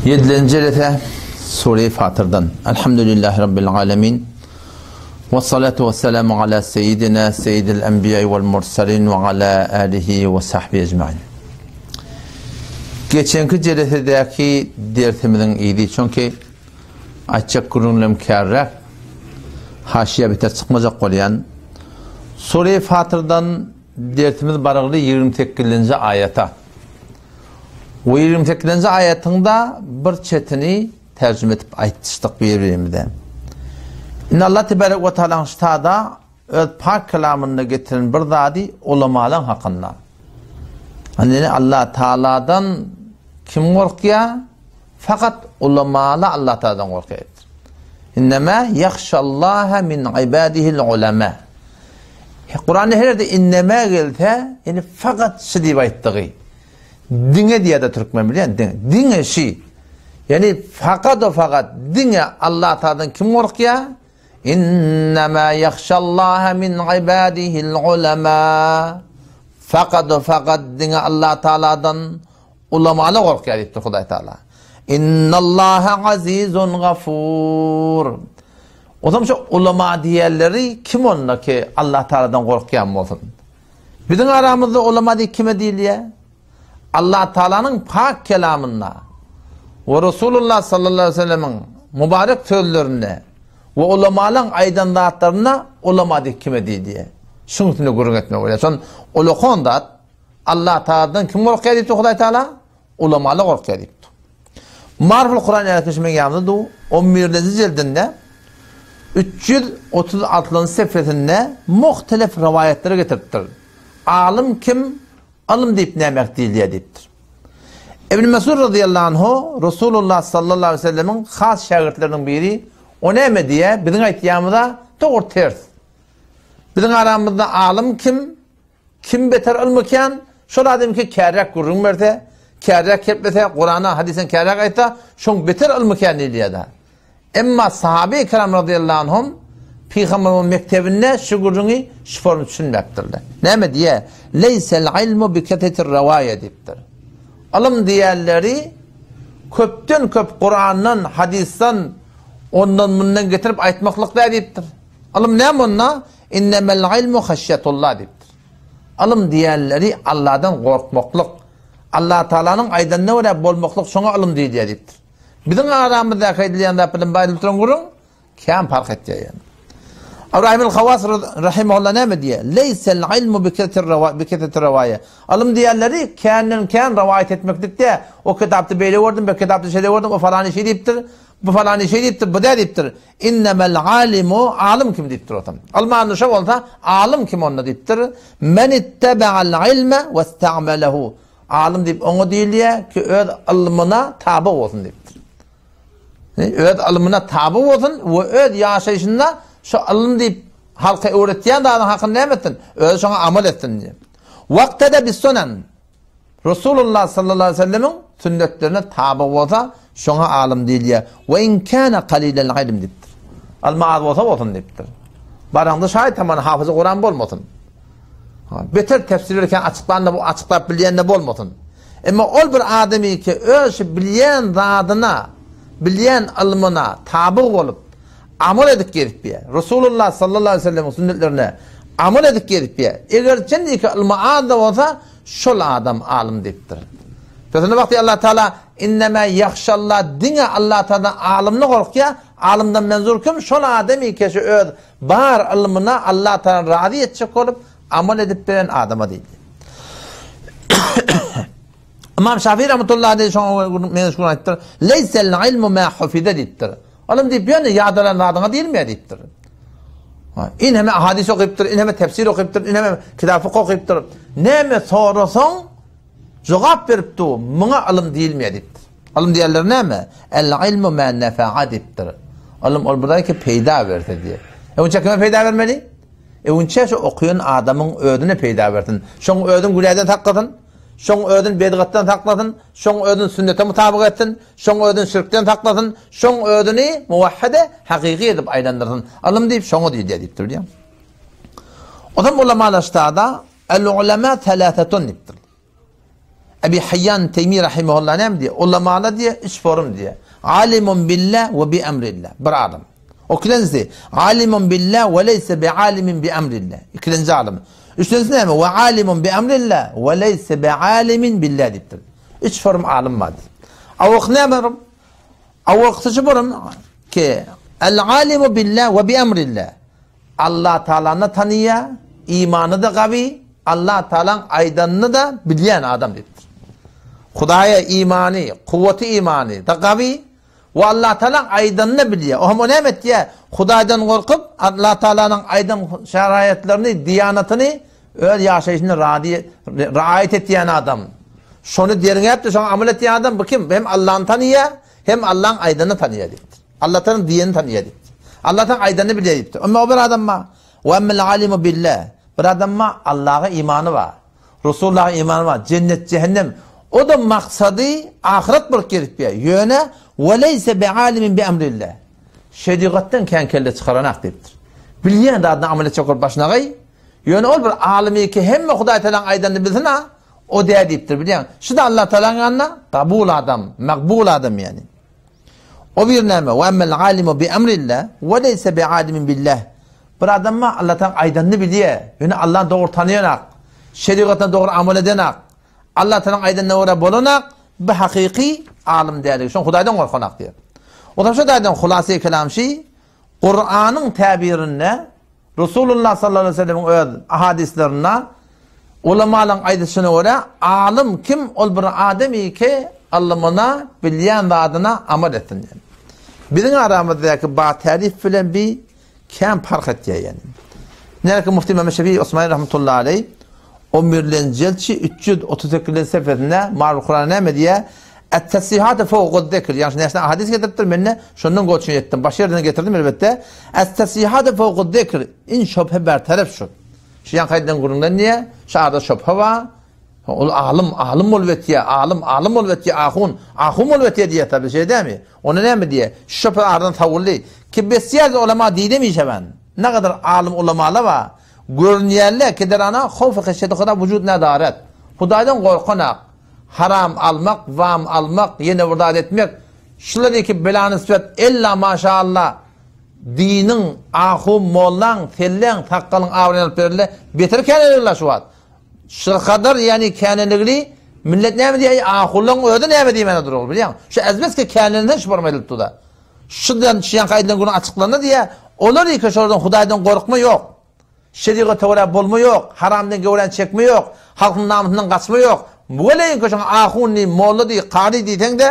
Ýedilenji jelese Sure-i Fatyrdan. Elhamdülillahi Rabbil alemin. Ve salatu ve selamu ala seyyidina seyyidil enbiya vel mursalin ve ala alihi ve sahbihi ecmain. Geçenki jelesedäki dersimiziň yzy çünki aýtjak gürrüňlerim kärräk haşiýa biter çykmajak bolýan. Sure-i Fatyrdan dersimiz barygly 28-nji aýata. We 28-nji aýatyň-da bir çetini terjime edip aýtdyşdyk bir-birimize. Indi Allah tebarek we taalaň ştada öz pak kelamynda getiren bir zady ulamalaň hakynda. Indi Allah Taaladan kim gorkýar? Fakat ulamala Allah Taaladan gorkýar. Innema yahşallaha min ibadihil ulama. Kuranda her ýerde innema gelse, ýani fakat şu diýip aýtdygy. Diňe diýýär-de türkmen bilýän, diňe. Diňe şi. Ýani fakat o fakat diňe Allah Taaladan kim gorkýar? Innema yahşallaha min ibadihil ulama. Fakat o fakat diňe Allah Taaladan Ulamalar gorkýar diýipdir Hudaý Taala. Innallaha azizun gafur. Ozam şu ulama diýenleri kim onda ki Allah Taaladan gorkýan bolsun? Biziň aramyzda ulama diýip kime diýilýär? Allah Taalanyň pak kelamynda we Resulullah sallallahu aleyhi ve sellemiň mübarek sözlerinde we ulamalaryň aýdan zatlarynda ulama diýip kime diýilýär? Şuň üstünde gürrüň etmek bolýar. Şon ulakan zat Allah Taaladan kim gorkýar diýipdir Hudaý Taala? Ulamalar gorkýar diýipdir. Marful Kuran ýaly meň ýanymda du 11-nji jildinde 336-njy sefesinde muhtelif rowaýatlary getiripdir. Alym kim? Ylym diýip näme diýilýär diýipdir. Ibn Mesud radıyallahu anhu Resulullah sallallahu aleyhi ve sellemiň has şägirtleriniň biri o näme diýýär? Biziň aýtýanymyza dogry ters. Biziň aramyzda alym kim? Kim beter ylmy kän, şol adamki kärräk gürrüň berse, kärräk geplese, Kurana, hadysdan kärräk aýtsa, şoň beter ylmy kän diýilýär-de. Emma sahabe-i kiram razyýallahu anhum Pygamberimiziň mekdebinde şu gürrüňi şu forma düşünmäpdirler. Näme diýýär? Leýsel ilmu bi kesetir rawaýa diýipdir. Ylym diýenleri köpden köp Kurandan, hadysdan, ondan mundan getirip aýtmaklyk däl diýipdir. Ylym näme onda? Innemel ilmu haşýetullah diýipdir. Ylym diýenleri Allahdan gorkmaklyk, Allah Taalanyň aýdanyna görä bolmaklyk şoňa ylym diýilýär diýipdir. Biziň aramyzdaky aýdylýan zat bilen bu aýdylyp duran gürrüň kän parh etýär ýani. Ibrahim el-Hawas rahimehullah näme diýýär? Leýsel ilmu bi ketir rawa bi ketir rawaýa. Ylym diýenleri känden kän rawaýat etmeklik dä. O kitapda beýle gördüm, bu kitapda şeýle gördüm, o falany şeý diýipdir, bu falany şeý diýipdir, bu dä diýipdir. Innemel alimu, alym kim diýipdir otam. Ylmy şo bolsa, alym kim onda diýipdir. Men ittebe'al ilme we ista'melehu. Alym diýip oňa diýilýär ki öz ylmyna taby bolsun diýipdir. Öz ylmyna taby bolsun we öz ýaşaýşynda şo ylym diýip halka öwretýän zadyň hakyny näme etsin? Özi şoňa amal etsin diýip. Waqtada bis sunan. Resulullah sallallahu aleyhi ve sellemiň sünnetlerine taby bolsa, şoňa alym diýilýär. We in kana qalilal ilm diýipdir. Ylmy az bolsa bolsun diýipdir. Baraňda şaýat taman hafyzy Kuran bolmasyn. Beter tefsirleri kän açyklan da açyklap bilýän de bolmasyn. Emma ol bir adamy ki öz şu bilýän zadyna, bilýän ylmyna taby bolup, Amal edip gezip ýa. Resulullah sallallahu aleyhi ve sellemiň sünnetlerine amal edip gezip ýa. Eger çenliki ylmy az da bolsa, şol adam alym diýipdir. Pesinde wagty Allah Taala innema yahşallah diňe Allah Taala alymny gorkýa, alymdan menzur kim? Şol adamy keşi öz bar ylmyna Allah Taala razy etjek bolup amal edip beren adama diýdi. Imam Şafii rahmetullahi aleyh şoňa meňzeş gürrüň aýtdyr. Leysel ilmu ma hufize diýipdir. Ylym diýip ýöne ýadalan zadyňa diýilmeýär diýipdir. Inheme hadis okypdyr, inheme tefsir okypdyr, inheme kitap fıkh okypdyr. Näme sorasaň jogap berip dur, muňa ylym diýilmeýär diýipdir. Ylym diýenler näme? El ilmu ma nafa'a diýipdir. Ylym ol bir ki peýda berse diýip. Öňçe kime peýda bermeli? Öňçe şu okaýan adamyň özüne peýda bersin. Şoň özün günäden saklasyn. Şoň özün bedgatdan saklasyn, şoň özün sünnete mutabyk etsin, şoň özün şirkden saklasyn, şoň özüni muwahhide hakyky edip aýlandyrsyn. Ylym diýip şoňa diýilýär diýipdir bilýäňmi? Ozam ulamalar ştada el-ulema thalathatun diýipdir. Ebi Hayyan Teymi rahimehullah näme diýýär? Ulamalar diýýär, üç forum diýýär. Alimun billah we bi emrillah. Bir alym. O ikilenjisi, alimun billah we leýse bi alimin bi emrillah. Ikilenji alym. Üçünjisi näme? We alimun bi emrillah we leýse bi alimin billah diýipdir. Üç forum alym bar. Awak näme? Awaksyjy forum ki el alimu billah we bi emrillah. Allah Taalany tanyýar, imany-da gawy, Allah Taalaň aýdanyny-da bilýän adam diýipdir. Hudaýa imany, kuwwaty imany, da gawy we Allah Taalaň aýdanyny bilýär. O hem o näme etýär? Hudaýdan gorkup, Allah Taalanyň aýdan şeraýatlaryny, diýanatyny öz ýaşaýşynda rady, raýat etýän adam. Şony derňäp-de şoňa amal etýän adam bu kim? Bu hem Allany tanyýar, hem Allaň aýdanyny tanyýar diýipdir. Allah Taala diýenini tanýar diýipdir. Allah Taala aýdanyny bilýär diýipdir. Emma o bir adam bar. Wa emmel alimu billah. Bir adam bar, Allaha imany bar. Resulullaha imany bar. Jennet, cehennem. O da maksady ahyret bolup gezip ýör. Ýöne we leýse bi alimin bi emrillah. Şerigatdan kän kelle çykaranak diýipdir. Bilýän zadyna amal etjek bolup başynagaý. Ýöne ol bir alymy ki hemme Hudaý Taalaň aýdanyny bilsin ha, o däl diýipdir bilýäň. Şu da Allah Taalaň ýanynda kabul adam, makbul adam ýani. O bir näme? Wa emmel alimu bi emrillah we leýse bi alimin billah. Bir adam bar, Allah Taala aýdanyny bilýär. Ýöne Allahny dogry tanaýanak. Şerigatyna dogry amal edenak. Allah Taala aýdanyna görä bolanak, bu hakyky alym däldir. Şoň Hudaýdan gorkanak diýär. O zaman şu taýdan hulasy kelam şi, Kuranyň täbirinde Resulullah sallallahu aleyhi ve sellemiň öz ahadislerinde ulamalaryň aýdyşyna görä, alym kim ol bir adamy ki ylmyna, bilýän zadyna amal etsin diýen. Biziň aramyzdaky ba tarif bilen bi kän parh etýär ýani. Näki Mufti Mehmet Şefi Osmani rahmetullahi aleyh 11-nji jeltçi 338-nji sefesinde Marul Kur'an näme diýýär? Et-tesihatu fawqa zikr. Ýagny näçe hadis getiripdir, men şondan goçun etdim. Başga ýerden getirdim elbetde. Et-tesihatu fawqa zikr. In şübhe bertaraf şu. Şu ýan kaýdan gürrüňden diýýär, şu arada şübhe bar. Ol alym, alym bolup etýär, alym, alym bolup etýär, ahun, ahun bolup etýär diýýär tabi, şeý dämi? Onda näme diýýär? Şu şübhe aradan sowuldy. Ki besýaz ulama diýdem işewen. Ne kadar alym ulamalar bar. Görünýärler ki derana howf-u heşyeti Huda wujud nadaret. Hudaýdan gorkanak. Haram almak, wam almak, ýene bir zat etmek, şular iki bela nisbet ella maşaalla diniň, ahun, mollaň, selleň, sakgalyň abraýyny alyp berile beter käneligla şu wagt. Şu kadar ýani käneligli millet näme diýýär, ahunlaň özi näme diýmän dur ol bilýäň. Şu azbeski käneligden şu barma edilip durda. Şudan şuýanka aýdylan gürrüň açyklandy diýýär. Olar iki şolardan Hudaýdan gorkma ýok. Şerigata görä bolma ýok, haramdan göwräni çekme ýok, halkyň namysyndan gaçma ýok. Weleýin köşeňe ahun diý, molla diý, kary diýseň-de,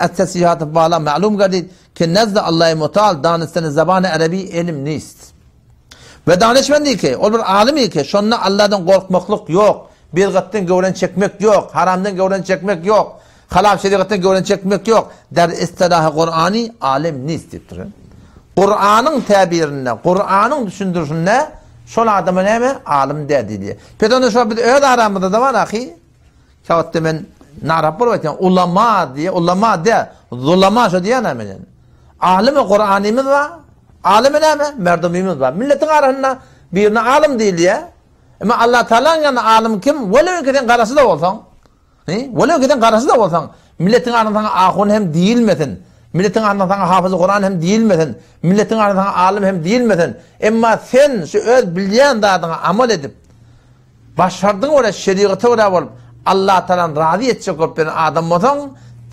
Et-tesbihaty bala ma'lum gerdid, ki nezd Allahy mutal danisteni zabany arabi elm nist. We danyşmend ki, ol bir alym ki, şonda Allahdan gorkmaklyk ýok, bidgatdan göwräni çekmek ýok, haramdan göwräni çekmek ýok, Halap şerigatdan göwreni çekmek ýok. Der istilahy Kurany alem nist diýipdir. Kuranyň täbirinde, Kuranyň düşündirişinde şol adama näme? Alym däl diýilýär. Pes onda şo biz öz aramyzda da bar ahy. Käwagtda men narap bolup aýtýan, ulama diýe, ulama dä, zulama şo diýýän men. Alymy Kuranymyz bar, alymy näme? Merdumymyz bar. Milletiň arasynda birine alym diýilýär. Emma Allah Taalanyň ýanynda alym kim? Welew ki sen garaşy da bolsaň, He? Welew ki sen garaşsyz-da bolsaň, milletiň arasynda saňa ahun hem diýilmesin, milletiň arasynda saňa hafyzy Kuran hem diýilmesin, milletiň arasynda saňa alym hem diýilmesin. Emma sen şu öz bilýän zadyňa amal edip, başardygyň görä şerigata görä bolup, Allah Taalany razy etjek bolup beren adam bolsaň,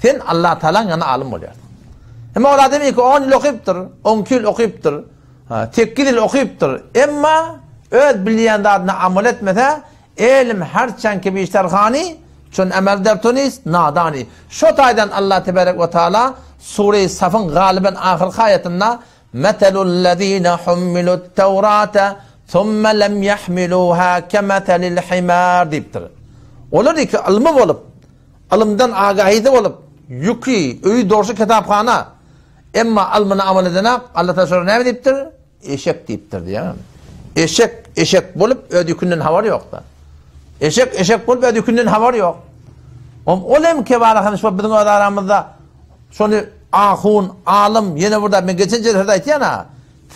sen Allah Taalanyň ýanynda alym bolýarsyň. Emma ol adam iki on ýyl okypdyr, on iki ýyl okypdyr, sekiz ýyl okypdyr. Emma öz bilýän zadyna amal etmese, Elm herçen ki bişter hany, çün emel der to nist, nadany. Şo taýdan Allah teberek we taala Sure-i Safyň galyban ahyrky aýatynda Metelul-lezine hummilut-Tewrate thumme lem yahmiluha kemetelil himar diýipdir. Olar iki ylmy bolup, ylymdan agahysy bolup, ýüki, öýi dorşy kitaphana, emma ylmyna amal edenak, Allah taala şolara näme diýipdir? Eşek diýipdir diýýär. Eşek, eşek bolup öz ýükünden habary ýok-da. Eşek, eşek bolup öz ýükünden habary ýok. Om ol hem kebara hem şo biziň öz aramyzda şony ahun, alym, ýene bir da men geçen jelsede aýtýan-a,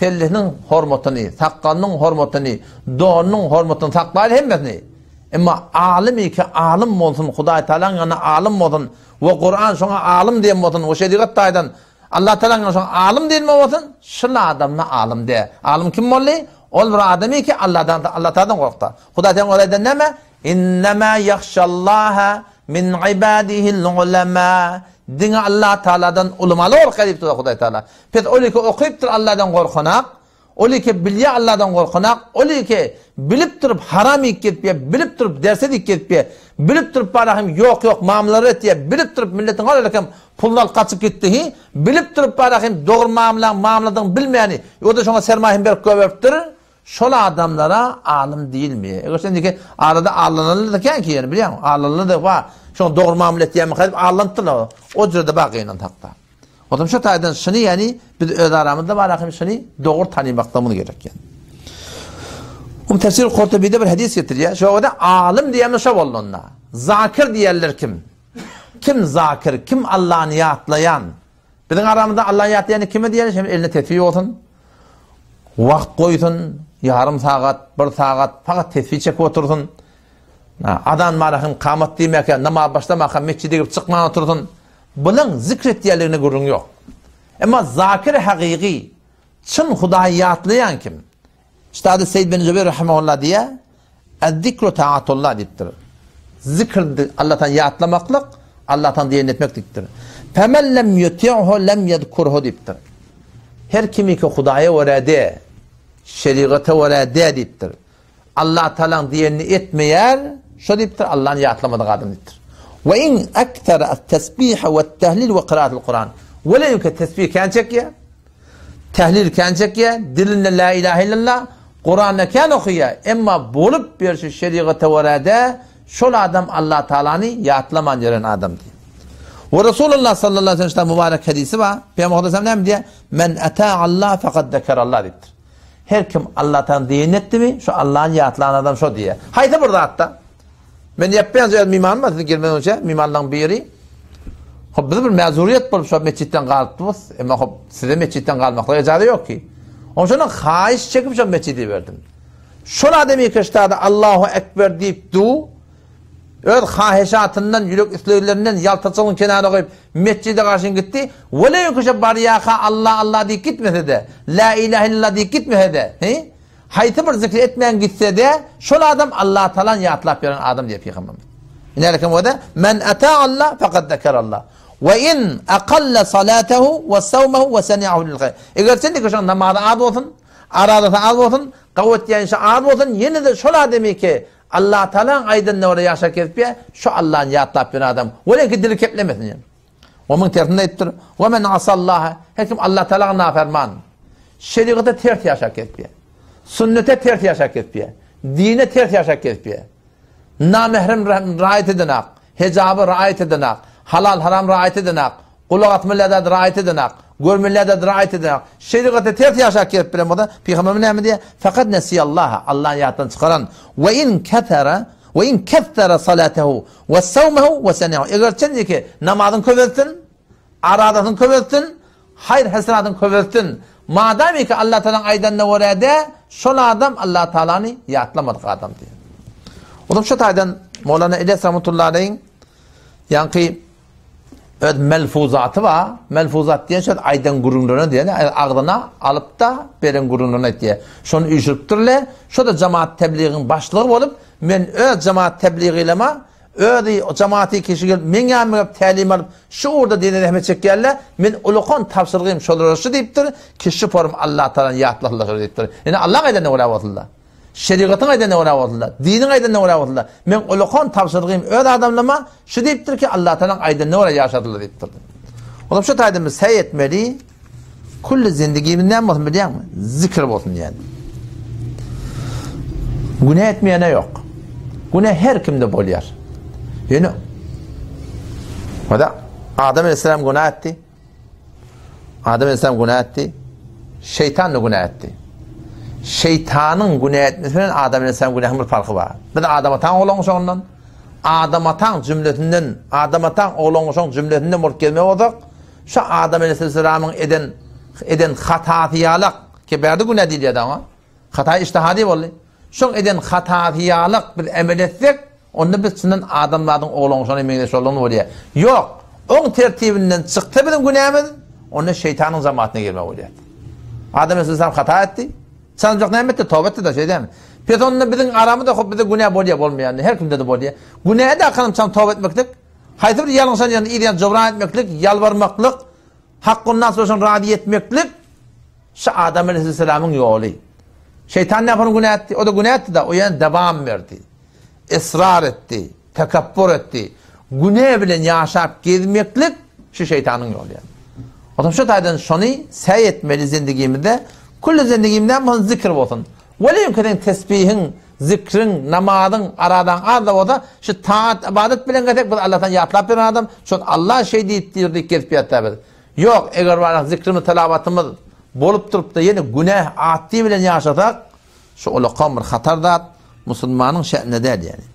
sellesiniň hormatyny, sakgalynyň hormatyny, donunyň hormatyny saklaýar hemmesini. Emma alym ki alym bolsun, Hudaý Tagalaň ýanynda alym bolsun we Kuran şoňa alym diýen bolsun we şerigat taýdan Allah Tagalaň ýanynda şoňa alym diýilme bolsun, şul adamda alym diýe. Alym kim boldy? Ol bir adamy ki Allahdan Allah Tagaladan gorkdy. Hudaý Tagalaň ol aýdan näme? Innema ýahşallaha min ibadihil ulema. Diňe Allah Tagaladan ulamalar gorkýar diýipdir Hudaý Tagala. Pes ol ki okypdyr Allahdan gorkanak, Ol eke bilýä Alladan gorkanak, ol eke bilip durup haram iýip gezipýä, bilip durup derse diýip gezipýä, bilip durup bara hem ýok ýok mamlalar etýä, bilip durup milletiň hal hem puluny alyp gaçyp gitdi hi, bilip durup bara hem dogry mamlaň mamladygyny bilmäni, o-da şoňa sermaýa hem berip goýberipdir, şol adamlara alym diýilmeýär. Eger sen diýke arada allananlar-da kän ki ýöne bilýäňmi, allananlar-da bar, şoň dogry mamla etýämi diýip allanypdyrlar, o jürde bar gynansak-da. Otam şu taýdan şuny ýani biz öz aramyzda bar ahim şuny dogry tanymaklygymyz gerek ýani. Um tefsir Kurtubide bir hadis getirýär. Şo wada alym diýen şo boldy onda. Zakir diýerler kim? Kim zakir, kim Allahny ýatlaýan? Biziň aramyzda Allahny ýatlaýan kime diýýär? Hem eline tesbih bolsun. Wagt goýsun, ýarym sagat, bir sagat fakat tesbih çekip otursyn. Azan barahym kamat diýmäkä, namaz başlamaka mesjide girip çykman otursyn. Bunuň zikr etýänligine gürrüň ýok. Emma zakir hakyky, çyn Hudaýy ýatlaýan kim? Üstady Seýid bin Jübeýr rahimehullah diýýär, Ez-zikru taatullah diýipdir. Zikr Allahdan ýatlamaklyk, Allahdan diýen etmek diýipdir. Femen lem yuti'hu lem yezkurhu diýipdir. Her kimi ki Hudaýa görä de, şerigata görä de diýipdir. Allah Tagalaň diýenini etmeýär, şo diýipdir, Allany ýatlamadyk adam diýipdir. We in ekser at-tesbihe we-tehlil we kyraatul Kuran. Welew ki tesbih kän çekýär, tehlil kän çekýär, dilinde la ilahe illallah, Kuranda kän okaýar, emma bolup berşi şerigata görä-de, şol adam Allah Tagalany ýatlaman ýören adam diýýär. We Resulullah sallallahu aleyhi ve sellem mübarek hadisi bar. Peygamber sallallahu aleyhi ve sellem näme diýýär? Men ata Allah faqad zekerallah diýipdir. Her kim Allahdan diýen etdimi, şu Allahny ýatlan adam şo diýýär. Haýsy bir zatda? Men ýapýanca öz mimanym bar, siz gelmeden önce mimanlaryň biri. Hop biz bir mezuriyet bolup şo metjitden galypdymyz. Emma hop size metjitden galmaklyga ijaza ýok ki. Onuň üçin haýyş çekip şo metjidi berdim. Şol adam ýekeşdada Allahu ekber diýip du, Öz haheşatyndan, ýürek isleglerinden ýaltaçylygyny kenara goýup, metjide garşyn gitdi. Welew kişi barýarka Allah, Allah diýip gitmese-de, Lä ilahe illallah diýip gitmese-de, he? Haýsy bir zikri etmän gitse-de, şol adam Allatagalany ýatlap ýören adam diýýär pygamberimiz. Ine o-da, Men ata Allah faqad zekerallah. We in aqalla salatehu we sawmehu we seni'ahu lil haýr. Eger sen diýip şoň namazy az bolsun, arazasy az bolsun, gawy etýän işi az bolsun, ýene-de şol adamy ki Allatagalaň aýdanyna görä ýaşap gezipýär, şu Allany ýatlap ýören adam, welin ki dili keplemesin ýöne. Omuň tersinde aýdypdyr, Ve men asallaha, her kim Allatagalaň naferman, şerigata ters ýaşap gezipýär, sünnete ters ýaşap gezipýär, dine ters ýaşap gezipýär, namährem raýat edenak, hejaby raýat edenak, halal-haram raýat edenak, Gulak asmaly zat raýat edenak, görmeli zat raýat edenak. Şerigata ters ýaşap gelip bilen bolsa, Pygamberimiz näme diýýär? Fakat nesiyallaha, Allahny ýatdan çykaran. We in kethera, we in kethera salatehu we sawmehu we seni'ahu. Eger çenliki namazyny köpeltsin, arazasyny köpeltsin, haýyr hasenatyny köpeltsin, madamiki Allah Tagalaň aýdanyna görä-de, şol adam Allah Tagalany ýatlamadyk adam diýýär. Onuň şu taýdan Mowlana Ilyas rahmetullahi aleýhiň ýaňky Öz melfuzaty bar. Melfuzat diýen söz aýdan gürrüňlerine diýen, agzyna alyp-da beren gürrüňlerini aýtýar. Şony üýşüripdirler. Şo-da jemaat tebligiň başlygy bolup, men öz jemaat tebligiylema, özi jemaaty kişi gelip meň ýanyma gelip tälim alyp, şu ugurda dine zähmet çekýärler, men ulakan tabşyrygym şolara şu diýipdir, ki şu forum Allatagalany ýatlasynlar şolar diýipdir. Ine Allaň aýdanyna görä bolsunlar. Şerigatyň aýdanyna görä bolsun-da, diniň aýdanyna görä bolsun-da, meň ulakan tabşyrygym öz adamlaryma şu diýipdir ki, Allatagalaň aýdanyna görä ýaşadylar diýipdir. Olam şu taýdan biz säý etmeli, külli zindigimiz näme bolsun bilýäňmi? Zikr bolsun diýen. Günä etmeýäne ýok. Günä her kimde bolýar. Ýöne Oda Adam aleyhisselam günä etdi. Adam aleyhisselam günä etdi. Şeýtan-da günä etdi. Şeýtanyň günä etmesi bilen Adam aleyhisselam günähiniň bir parhy bar. Biz Adam ataň oglan şondan. Adam ataň jümlesinden, Adam ataň oglan şoň jümlesinden bolup gelme bolsak, şu Adam aleyhisselamyň eden eden hatasy ýalak, ki bärde günä diýilýär oňa. Hata ijtihadi boldy. Şoň eden hatasy ýalyk biz emel etsek, onda biz çyndan adamzadyň oglunyň şona meňzeş boldugyny bolýar. Ýok, oň tertibinden çyksa biziň günämiz, onda şeýtanyň jamatyna girmek bolýar. Adam aleyhisselam hata etdi. Çalynjak näme etdi? Toba etdi-de, şeý dälmi? Pes onda biziň aramyzda hop bize günä bolýar, bolmaýar. Her kimde-de bolýar. Günä ede akanym çam toba etmeklik, haýsy bir ýalňyşan ýerinde yzýan jobran etmeklik, ýalbarmaklyk, Hakkyndan soşan razy etmeklik şu Adam aleyhisselamyň ýoly. Şeýtan näme günä etdi? O da günä etdi-de, o ýene dowam berdi. Israr etdi, tekabbur etdi. Günä bilen ýaşap gezmeklik şu şeýtanyň ýoly ýaly. Otam şu taýdan şony säý etmeli zindigimizde. Külli zindigimde hem zikr bolsun. Welin ki seň tesbihiň, zikriň, namazyň aradan az-da bolsa, şu taat, ybadat bilen gezsek, biz Allahdan ýatlap ýören adam, şol Allah şeý diýip diýr diýip gezip ýatýar biz. Ýok, eger bar zikrimiz, telawatymyz bolup durup-da ýene günäh, atdy bilen ýaşasak, şu ulakam bir hatar zat, musulmanyň şä'nine däl ýani.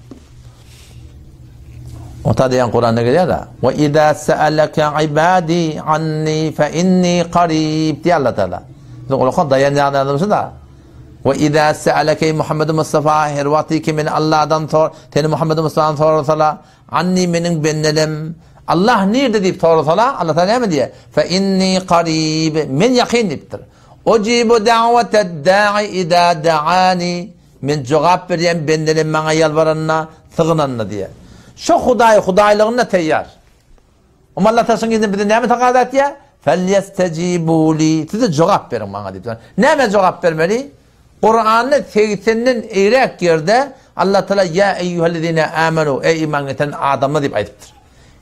Ota diýen Kuranda gelýär-de, "Ve iza sa'alaka ibadi anni fe inni qarib" diýýär Allah Taala. Biz ulakam daýanýan adamsy da. Ve iza sa'alaka Muhammed Mustafa her wagty ki men Allahdan sor, seni Muhammed Mustafadan sorasala, anni meniň bendelem Allah nirde diýip sorasala, Allah Taala näme diýýär? Fe inni qarib, men ýakyn diýipdir. Ujibu da'watad da'i iza da'ani. Men jogap berýän bendelem maňa ýalbaranda, sygynanda diýýär. Şo Hudaý hudaýlygynda teýýar. Oňa Allah taşyň ýerinde bize näme tagaza etýär? Felyestejibû li. Siz jogap beriň maňa diýip. Näme jogap bermeli? Kuranda 80-den eýräk ýerde Allah Taala ýa eýýuhellezine amenu eý iman getiren adamlar diýip aýdypdyr.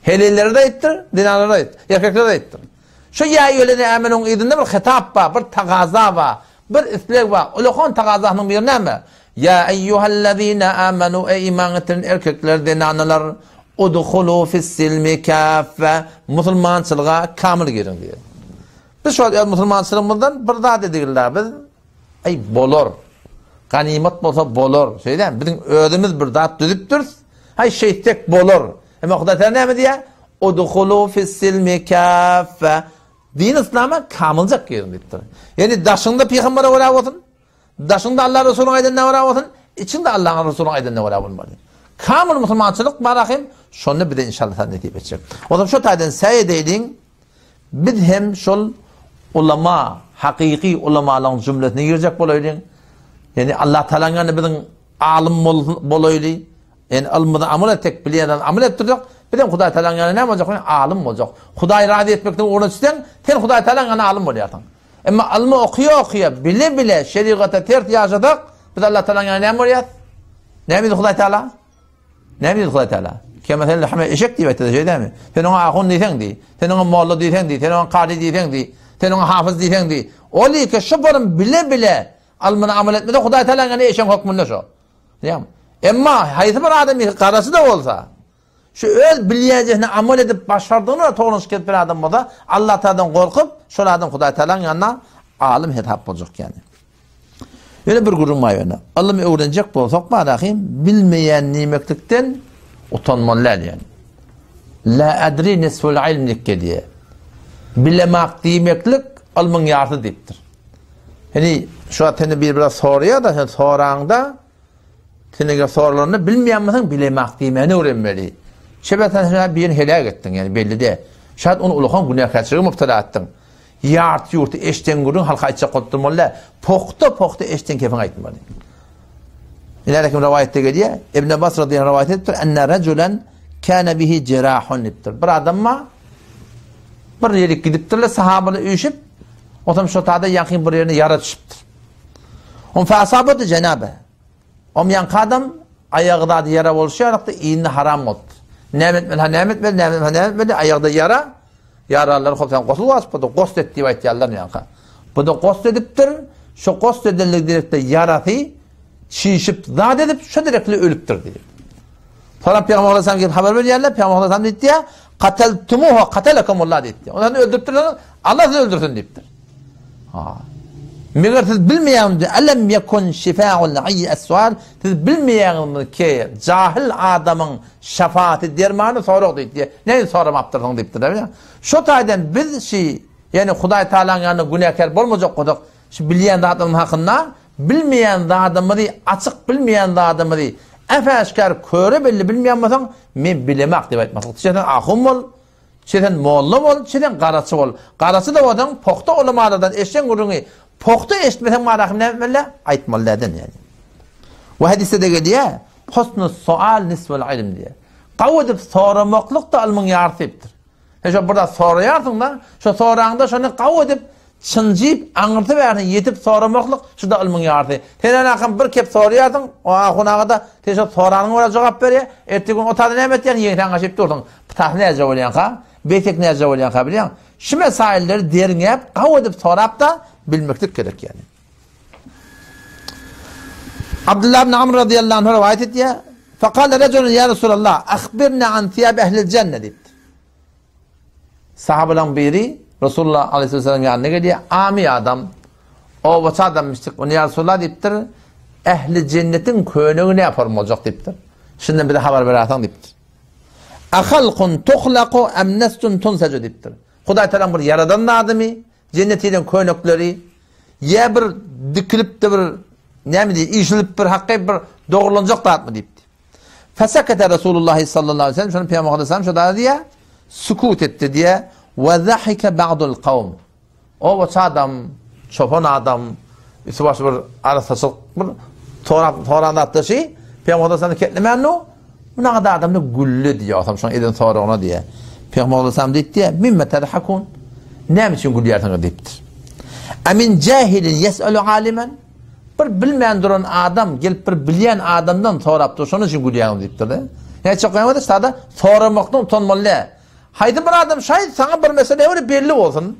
Helelleri de aýdypdyr, zenanlary da aýdypdyr, erkekleri de aýdypdyr. Şu ýa eýýuhellezine amenuň yzynda bir hitap bar, bir tagaza bar. Bir isleg bar. Ulakan tagazasynyň biri näme? Ýa eýýuhellezine amenu, eý iman getiren erkekler, zenanalar, udhulu fis-silmi kaffe, musulmançylyga kamyl giriň diýýär. Biz şu wagt öz musulmançylygymyzdan bir zat edigilä biz, aý bolar. Ganymat bolsa bolar. Şeýdämi? Biziň özümiz bir zat düzüpdiris. Haý şeýtsek bolar. Emma Hudaý Taala näme diýýär? Udhulu fis-silmi kaffe. Din yslama kamyljak giriň diýipdir. Ýagny daşyňda pygambere görä bolsun, daşyňda Allah Resulynyň aýdanyna görä bolsun, içiňde Allahyň Resulynyň aýdanyna görä bolmaly. Kamyl musulmançylyk bar ahym, şonda bize inşallah sen nesip etjek. O zaman şu taýdan säý edeýliň, biz hem şol ulama, hakyky ulamalaryň jümlesine girjek bolaýlyň. Ýagny Allah Taalanyň ýanynda biziň alym bolaýly. Ýagny ylmyny amal etsek, bilýänlerini amal edip dursak, bizem Hudaý Tagalaň ýanynda näme boljak? Alym boljak. Hudaýy razy etmekden ugruna düşseň, sen Hudaý Tagalaň ýanynda alym bolýarsyň. Emma ylmy okuýa-okuýa, bile-bile şerigata ters ýaşasak, biz Allah Tagalaň ýanynda näme bolýarys? Näme diýdi Hudaý Tagala? Näme diýdi Hudaý Tagala? Kemesel hame eşek diýip aýtdy, şeýle dälmi? Sen oňa ahun diýseň diý, sen oňa molla diýseň diý, sen oňa kary diýseň diý, sen oňa hafyz diýseň diý. Ol iki şu borum bile-bile ylmyny amal etmese Hudaý Tagalaň ýanynda eşegiň hökmünde şo. Diýýärmi? Emma haýsy bir adam ýeke garasy-da bolsa, şu öz bilýänjesine amal edip başardygyna toglanşyk edip bir adam bolsa, Allah Tagaladan gorkup, şol adam Hudaý Tagalaň ýanynda alym hesap boljak ýani. Ýöne bir gürrüň bar ýöne. Ylym öwrenjek bolsak barahym bilmeýän diýmeklikden utanmaly däl ýani. La adri nisful ilm diýip gelýär. Bilemak diýmeklik ylmyň ýarysy diýipdir. Indi şu wagt seni bir biraz soraýar-da, sen soraňda, sen eger soralanda bilmeýän bolsaň, bilemak diýmäni öwrenmeli. Şeýle sen şeýle birini heläk etdiň, ýani belli däl. Şaýat ony ulakan günäkärçilige mübtela etdiň. Ýarty ýurty eşden gürrüň halka aýtjak bolup durmaly däl. Pugta-pugta eşden kefiňi aýtmaly. Ine kim rowaýatda gelýär, Ibn Abbas radiyallahu anh rowaýat edipdir, "Enne rajulan kana bihi jirahun" diýipdir. Bir adam bar, bir ýere gidipdirler, sahabalar üýşüp, Otam şo tada ýakyn bir ýerine ýara düşüpdir. On fasabady jenabe. Om ýaňky adam aýagy zady ýara bolşy ýalykda indi haram bolupdyr. Näme etmeli, ha näme etmeli, näme etmeli, näme etmeli, aýagda ýara, ýaralar hop sen gosul wajyp boldy, gost et diýip aýtýarlar ýaňka. Bu da gost edipdir, şo gost edenligi direkde ýarasy çişip zat edip şo direkli ölüpdir diýip. Soňra Pygamber aleyhisselam gelip habar berýärler. Pygamber aleyhisselam diýdi, "Qataltumuhu qatalakumullah" diýdi. Ony öldüripdirler, Allah sizi öldürsün diýipdir. Ha. Meger siz bilmeýäňizmi? Alam yakun şifaul ayy as-sual. Siz bilmeýäňizmi ki, jahil adamyň şefaati dermany sorag diýdi. Näme soramapdyrsyň diýipdir. Şo taýdan biz şi, ýani Hudaý Taalanyň ýanynda günäkär bolmajak bolsak, şu bilýän zatlarymyz hakynda. Bilmeýän zadymyzy, açyk bilmeýän zadymyzy äp-äşgär köre belli bilmeýän bolsaň, men bilemak diýip aýtmaklyk. Çe sen ahun bol, çe sen molla bol, çe sen garaçy bol. Garaçy-da bolsaň, pogta ulamalardan eşden gürrüňi pogta eşitmeseň marahym näme etmeli? Aýtmaly däden ýaly. We hadysda-da gelýär, Husnus sual nisful ilm diýýär. Gawy edip soramaklyk-da ylmyň ýarysy diýipdir. Sen şo bir zat soraýarsyň-da, şo soraňda şony gawy edip, çynjyp, aňyrsy bärsine ýetip soramaklyk, şu-da ylmyň ýarysy. Sen änakam bir kep soraýarsyň, o ahun aga-da sen şo soranyňa görä jogap berýär. Ertesi gün o taýda näme etýäň, ýeňsäň gaşyp dursuň. Pytasy näce bolýanka, beýsek näce bolýanka bilýäň. Şu mesailleri derňäp, gawy edip sorap-da bilmeklik gerek ýaly. Abdullah ibn Amr radiyallahu anhu rivayet edýär. Fekale reculun ya Resulallah, ahbirna an thiyab ehlil cenne diýipdir. Sahabalaryň biri Resulullah aleyhisselam ýanyna gelýär. Ami adam, obaçy adammışdyk. Ony ya Resulullah diýipdir. Ehli cennetiň könegi ne form boljak diýipdir. Şundan bize habar berersiň diýipdir. Ahalkun tuhlaku am nefsun tunsacu diýipdir. Hudaý Taala bir ýaradan zadymy? Jennetiň könekleri Ýa bir dikilip-de bir, näme diýip, işilip bir haky bir dogrulanjak zatmy diýipdi. Fesekete Resulullah sallallahu aleyhi ve sellem, şonda Peygamber aleyhisselam şo da diýýär, sükut etdi diýýär, we zahike ba'dul kawm. Obaçy adam, çopan adam, üsti başy bir arassaçylyk bir sorap soran zatda şi, Peygamber aleyhisselam ketlemän nu, Munaga da adamda güldi diýýär, osam şoň eden soragyna diýýär. Pygamber aleyhisselam diýipdi, Mimme tadhakun? Näme üçin gülýärsiňiz diýipdir. Amin jahilin yes'alu alimen? Bir bilmän duran adam gelip bir bilýän adamdan sorap dur, şonuň üçin gülýäňiz diýipdir-de. Näçe okaýaňyz sada soramakdan utanmaly däl. Haýsy bir adam şaýt saňa bir mesele öwre belli bolsun.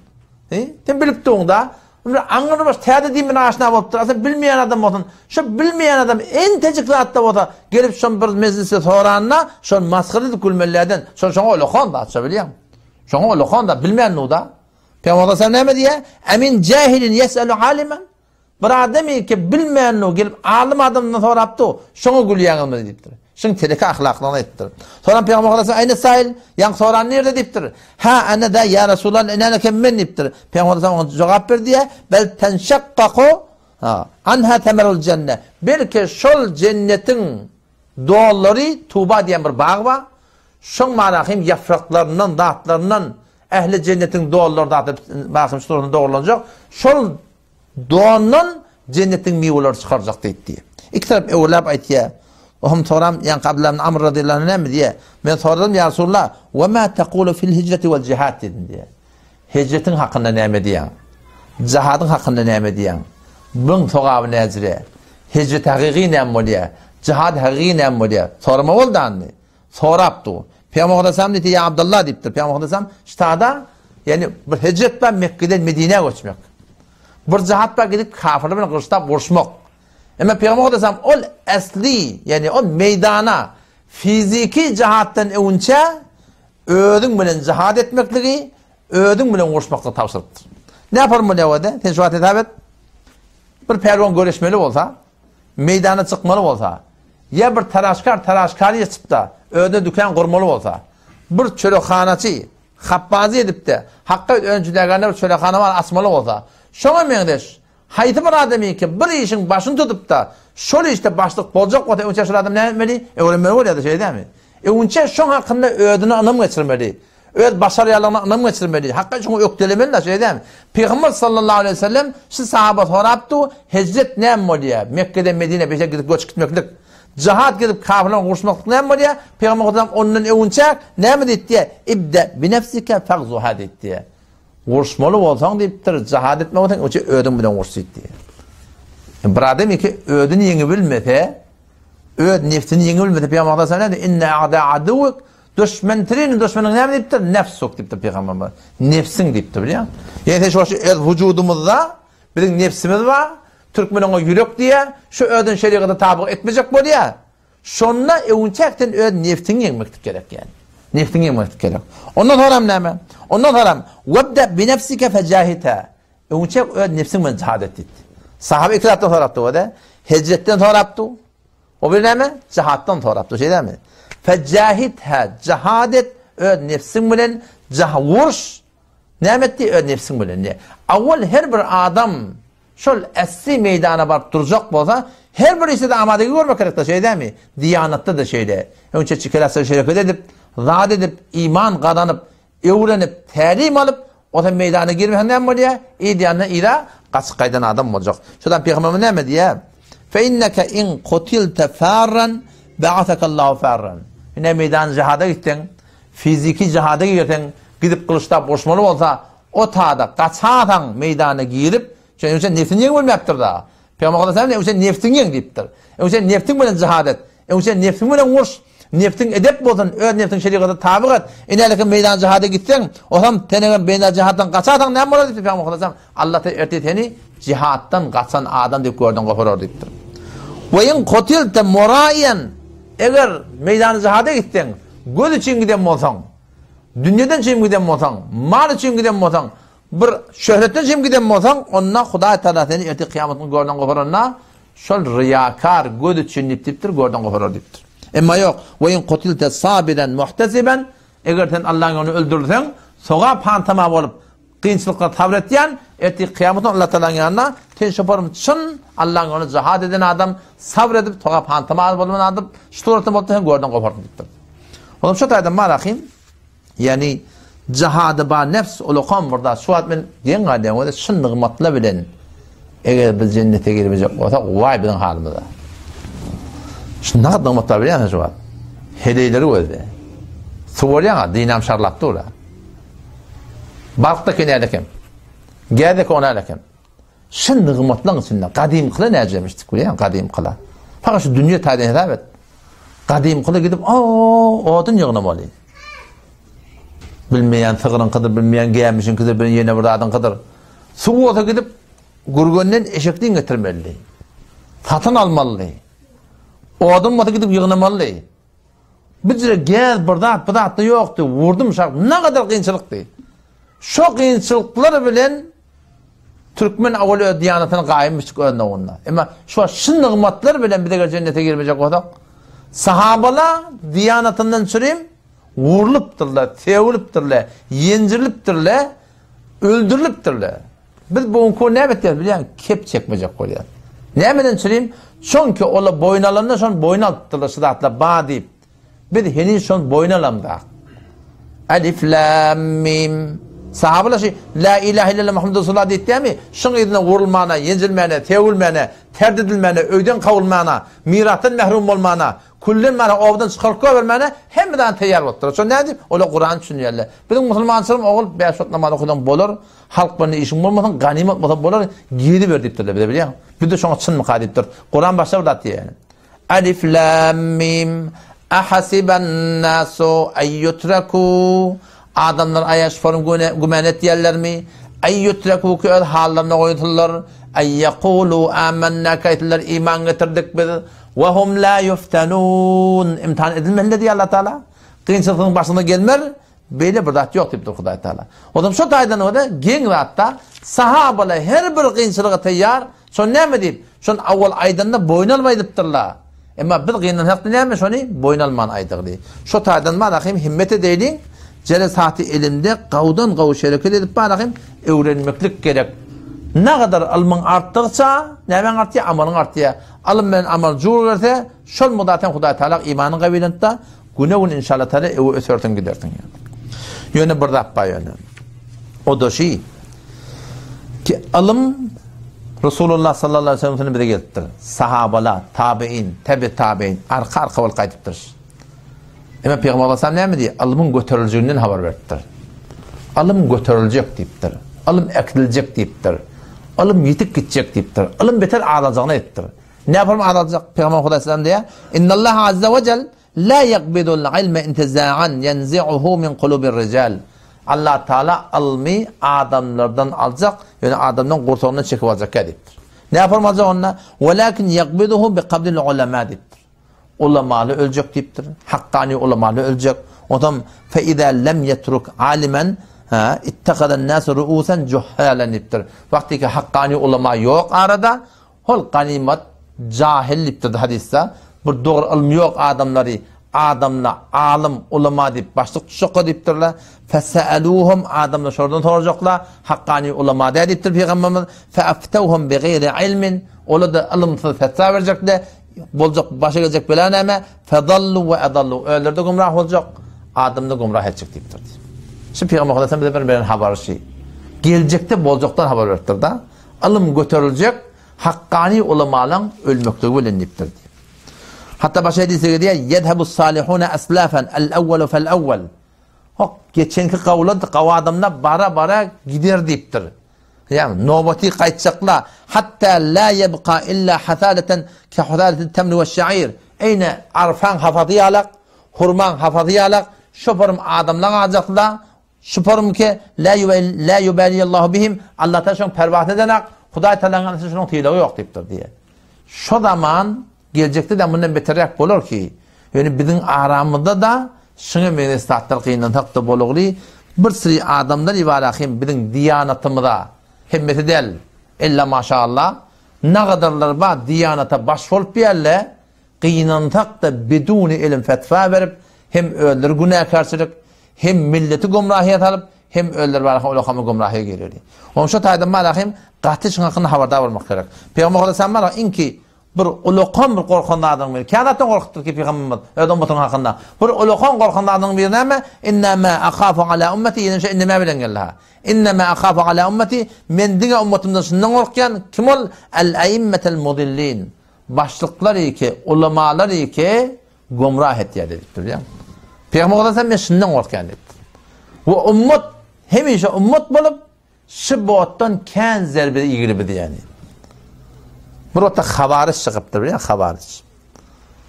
He? Sen bilip durň-da. Bir aňyr baş täze din bilen aşna bolupdyr. Asla bilmeýän adam bolsun. Şu bilmeýän adam entejik zatda bolsa gelip şon bir mejlisde soranda şon masgara edip gülmelilerden. Şon şoňa ulakan zat şo bilýäň. Şoňa ulakan zat bilmän nuda. Pygamber sallam näme diýýär? Emin jahilin yes'alu aliman. Bir adamy ki bilmän nu gelip alym adamdan sorapdy, şoňa gülýäňizmi diýipdir. Şuň teleke ahlaklygyny aýtdyr. Soran Pygamber aleyhisselam Aýne sail, ýaňky soran nirde diýipdir. Ha ana da ýa Resulallah inäne kem men diýipdir. Pygamber aleyhisselam oňa jogap berdi diýä, bel tenşakkaku ha anha temerul jenne. Belki şol jennetiň dollary Tuba diýen bir bag bar. Şoň manahym ýapraklaryndan, zatlaryndan ähli jennetiň dollary zat bahym şu dogrulanjak. Şol Dondan jennetiň miweleri çykarjak diýip diýýär. Iki tarap öwürläp aýtýar. Ohm soram, ýaňky Abdullah ibn Amr radiyallahu anhu näme diýýär? Men soradym, ýa Resulullah, we ma taqulu fil hijreti wal jihad diýdim diýýär. Hijretiň hakynda näme diýýäň? Jihadyň hakynda näme diýýäň? Buň sogaby näjire? Hijret hakyky näme bolýar? Jihad hakyky näme bolýar? Sorama boldy andy. Sorap dur. Pygamber aleyhisselam diýdi, ýa Abdullah diýipdir. Pygamber aleyhisselam ştada, ýani bir hijret bar Mekgeden Medinä göçmek. Bir jahat bar gidip kafirler bilen gylyçlap uruşmak. Emma Pygamber aleyhisselam ol esli, ýani ol meýdana fiziki jahatdan öňçe özüň bilen jihad etmekligi, özüň bilen uruşmaklygy tabşyrypdyr. Ne yaparym bu newede? Sen şu wagt hesap et. Bir pälwan göreşmeli bolsa, meýdana çykmaly bolsa, ýa bir taraşkar taraşkary ýeçip-de, özüne dükan gurmaly bolsa, bir çörekhanaçy hapbazy edip-de, hakga önjülägende bir çörekhana bar açmaly bolsa, şoňa meňzeş haýsy bir adamyňky bir işiň başyny tutup-da, şol işde başlyk boljak bolsa, öňçä şol adam näme etmeli? Öwrenmeli bolýar-da, şeýle dälmi? Öňçä şoň hakynda özüne ynam geçirmeli. Öz başarýanlygyna ynam geçirmeli, hakka şoňa ökdelemeli-de, şeýle dälmi? Pygamber sallallahu aleýhi we sellem şu sahaba sorapdy, Hijret näme bolýar? Mekgeden Medinä beýle gidip göçüp gitmeklik. Jihad gidip kafirler bilen uruşmaklyk näme bolýar? Pygamber sallam ondan öwünçäk näme diýipdi? Ibde bi nefsike fagzuha diýipdi. Uruşmaly bolsaň diýipdir, jihad etmeli bolsaň, öňçe özüň bilen uruş diýipdi. Bir adam ýeke özüni ýeňibilmese, öz nefsini ýeňibilmese, Pygamber sallam näme Inne a'da aduwwik Duşmen tirini duşmeniň näme diýipdir? Nefsuk diýipdir pygamberimiz. Nefsiň diýipdir bilýäň. Ýa sen şu öz wujudymyzda biziň nefsimiz bar. Türkmen oňa ýürek diýýär. Şu özüni şerigata tabyk etmejek bolýar. Şonda öwünçäkden öz nefsiňi ýeňmeklik gerek ýani. Nefsiňi ýeňmeklik gerek. Ondan soňam näme? Ondan soňam webda bi nefsike fejahita. Öwünçäk öz nefsiň bilen jihad et diýdi. Sahaba iki zatdan sorapdy o-da. Hijretden sorapdy. O bir näme? Jihatdan sorapdy, şeýdemi? Fejahidha, jihad et, öz nefsiň bilen jah uruş. Näme etdi? Öz nefsiň bilen. Awwal her bir adam. şol äsli meýdana baryp durjak bolsa, her bir işde-de amadegi görmek gerekdir, şeýle dälmi? Diýanatda-da şeýle. Öňçe çikeläsler şereket edip, zat edip, iman gazanyp, öwrenip, tälim alyp, o sen meýdana girmeseň näme bolýar? Yz ýanyna yza gaçyp gaýdan adam boljak. Şodan Pygamberimiz näme diýýär? Fe inneke in kutilte farran ba'asakallahu farran. Ine meýdan jihada gitseň, fiziki jihada girseň, gidip gylyçlap uruşmaly bolsa, o tada gaçasaň meýdana girip, şonuň üçin nefsini ýeňip bilmäpdir-da. Pygamber sallallahu aleyhi ve sellem nefsiňi ýeň diýipdir. Öň nefsiň bilen jihad et. Öň sen nefsiň bilen uruş, nefsiň edep bolsun, öz nefsiň şerigata tabyk et. Inäleki meýdan jihada gitseň, osam sen eger meýdan jihatdan gaçarsaň näme bolar diýipdir Pygamber sallallahu aleyhi ve sellem. Allah ta ertir seni jihatdan gaçan adam diýip görden goparar diýipdir. We in kutilte muraiyan eger meýdan jihada gitseň, göz üçin giden bolsaň, dünýeden üçin giden bolsaň, mal üçin giden bolsaň, Bir şöhretden çem giden bolsaň, onda Hudaý Tagala seni ertir kyýamat güni görden goparanda, şol ryýakar göz üçin diýip diýipdir, görden goparar diýipdir. Emma ýok, we in kutilte sabiran muhtesiben, eger sen Allahyň ýolunda öldürilseň, sogap hantama bolup, kynçylyklara sabyr etýän, ertir kyýamat güni Allah Tagalanyň ýanynda sen şoparym çyn Allahyň ýolunda jihad eden adam, sabyr edip, sogap hantama bolan adam, şu suratda bolsa sen görden goparsyň diýipdir. Olam şu taýdan marahym, Ýagny jihady ba nefs ulakam bir zat. Şu wagt men geň galýan weli şun nygmatlar bilen eger biz jennete girmejek bolsak waý biziň halymyza. Şu nagt nygmatlar bilýärsiň şu wagt. Heleýleri gözle. Suw bolýan dinam şarlap dur. Balkda kenälekem. Gäzek onalekem. Şu nygmatlaryň içinde gadymkyla näjemişdik bilýäňmi, gadymkyla. Fakat şu dünýe taýdan hesap et. Gadymkyla gidip, o, odun ýygnamaly. Bilmeýän sygryňkydyr, bilmeýän gämişiňkidir, bilmeýän ýene bir zadyňkydyr. Suw bolsa gidip, Gürgenden eşekden getirmeli. Satyn almaly. Odun bolsa gidip ýygnamaly. Bijire gäz bir zat, bir zat-da ýokdy. Wurdum şak, nagadar kynçylykdy. Şo kynçylyklar bilen Türkmen awal öz diýanatyny gaýym biçik öz nowunda. Emma şu wagt şu nygmatlar bilen biz eger jennete girmejek bolsak, sahabala diýanatyndan çürim wurlupdyrlar, sewilipdirler, ýenjirilipdirler, öldürilipdirler. Biz bu günki näme etýäris bilýäňmi? Kep çekmejek bolýarys. Nämeden çürim? Çünki olar boýun alanda şony boýun alypdyrlar şu zatlar bar diýip. Biz heniz şony boýun alamzak. Elif, Lam, Mim. Sahabalar şu La ilahe illallah Muhammed Resulullah diýip dämi? Şuň yzyna wurulmana, ýenjilmäne, tewilmäne, terd edilmäne, öýden kowulmana, mirasdan mährum bolmana, külden mana obadan çykaryp goýbermäne hemme zada taýýar bolupdyr. Şo nädip? Olar Kurany düşünýärler. Biziň musulmançylygym ogul bäş wagt namaz okasaň bolar, halk bilen işiň bolmasyn, ganymat bolsa bolar, geziber diýipdirler bize bilýäňmi? Biz-de şoňa çynmyka diýipdiris. Kuran başga bir zat diýýär. Alif lam mim Ahasiban nasu ay yutraku Adamlar aýaş form güman etýärlermi? Ay yutraku ki öz hallaryna goýulsynlar. Ay yaqulu amanna kaýtlar iman getirdik biz. Ve hum la yuftanun. Imtihan edilmelidir diýýär Allah Taala. Kynçylygyň başyna gelmer. Beýle bir zat ýok diýipdir Hudaý Taala. Onsoň şo taýdan görä geň zatda sahabalar her bir kynçylyga taýýar. Şony näme diýip? Şony awal aýdanda boýun alyp aýdypdyrlar. Emma biz gynansak näme şony boýun alman aýdygly. Şo taýdan barahym himmet edeýliň. Jelesaty ilimde gawdan gawy şereket edip barahym öwrenmeklik gerek. Nagadar ylmyň artdygyça nämäň artýar? Amalyň artýar. Ylym bilen amal jur gelse, şol mugdar sen Hudaý Taala imanyň gawilenipda Güne gün inşallah taala ewe ösersiň gidersiň. Ýöne bir zat bar ýöne. O da şi ki ylym Resulullah sallallahu aleyhi ve sellem bize gelipdir. Sahabalar, tabiin, tabi tabiin arka arka bolup gaýdypdyr. Emma Peygamber aleyhisselam näme diýýär? Ylmyň göteriljeginden habar beripdir. Ylym göteriljek diýipdir. Ylym äkidiljek diýipdir. Ylym ýitip gitjek diýipdir. Ylym beter azaljagyny aýdypdyr. Näme azalacak? Peygamber Aleyhisselam diýýär: "Innallaha azza we jel la yaqbidul ilme intiza'an yanzi'uhu min kulubir rijal." Allah Taala ylmy adamlardan aljak, ýöne adamdan gursagyndan çekip aljak diýipdir. Näme aljak onda? Walakin yaqbiduhu bi qabdil ulama diýipdir. Ulamaly öljek diýipdir. Hakkani ulamaly öljek. Ondan fe iza lem yetruk alimen ha ittahadan nas ruusan juhalan diýipdir. Wagty ki hakkani ulama ýok arada, Hol ganymat jahil diýipdir hadysda, bir dogry ylmy ýok adamlary. Adamlar alym, ulama diýip başlyk tutjaklar diýipdirler. Fese'eluhum adamlar şolardan sorajaklar. Hakkani ulama däl diýipdir pygamberimiz. Feaftawhum bigaýri ilmin olar-da ylymsyz fetwa berjekler. Boljak başa geljek bela näme? Fedallu we edallu özleri-de gümrah boljak, adamda gümrah etjek diýipdir. Şu pygamber sallallahu bize bir beren habary şu. Geljekde boljakdan habar beripdir-da. Ylym göteriljek, hakkani ulamalaň ölmekligi bilen diýipdir. Hatda başga hadysda gelýär, Ýezhebu salihuna aslafan, al-awwalu fal-awwal. Hok, geçenki gawlar, gawy adamlar bara-bara gider diýipdir. Ýagny nobaty gaýtjaklar, hatta la ýebka illa hasalatan ke hasalatil temri weş-şa'ir. Eýne arfaň hafasy ýalak, hurmaň hafasy ýalak, şo forum adamlar galjaklar, Şu forumki la la yubaliyallahu bihim Allah Taala şoň perwasyny edenak, Hudaý Taalanyň arasynda şonuň sylagy ýok diýipdir diýe. Şo zaman geljekde de mundan beterräk bolar ki, ýöne biziň aramyzda da şuňa meňzeş zatlar gynansak-da bolugly, bir süri adamlar ibarahim biziň diýanatymyza, hemmesi däl, ella maşallah, nagadarlar bar diýanata baş bolup ýärle, Gynansak-da biduni ilim fetwa berip, hem özleri günäkärçilik, hem milleti gümrahyýa salyp, hem özleri baraka ulakamy gümrahyýa girerdi. Onuň şo taýdan barahym gaty şuň hakynda habardar bolmak gerek. Pygamber aleyhisselam bara iňki bir ulakan bir gorkan zadyň biri. Kän zatdan gorkupdyr ki pygamberimiz öz ummatynyň hakynda. Bir ulakan gorkan zadyň biri näme? Inna ma akhafu ala ummati ýene şo innema bilen geldi ha. Inna ma akhafu ala ummati men diňe ummatymdan şundan gorkýan. Kim ol? El aimmetel mudillin. Başlyklar iki, ulamalar iki gomrah etýär diýipdir ýa. Pygamber aleyhisselam men şundan gorkýan diýipdir. We ummat hemişe ummat bolup şu botdan kän zerbe iýgili biz ýani. Bir wagtda hawaryç çykypdyr bilýän hawaryç.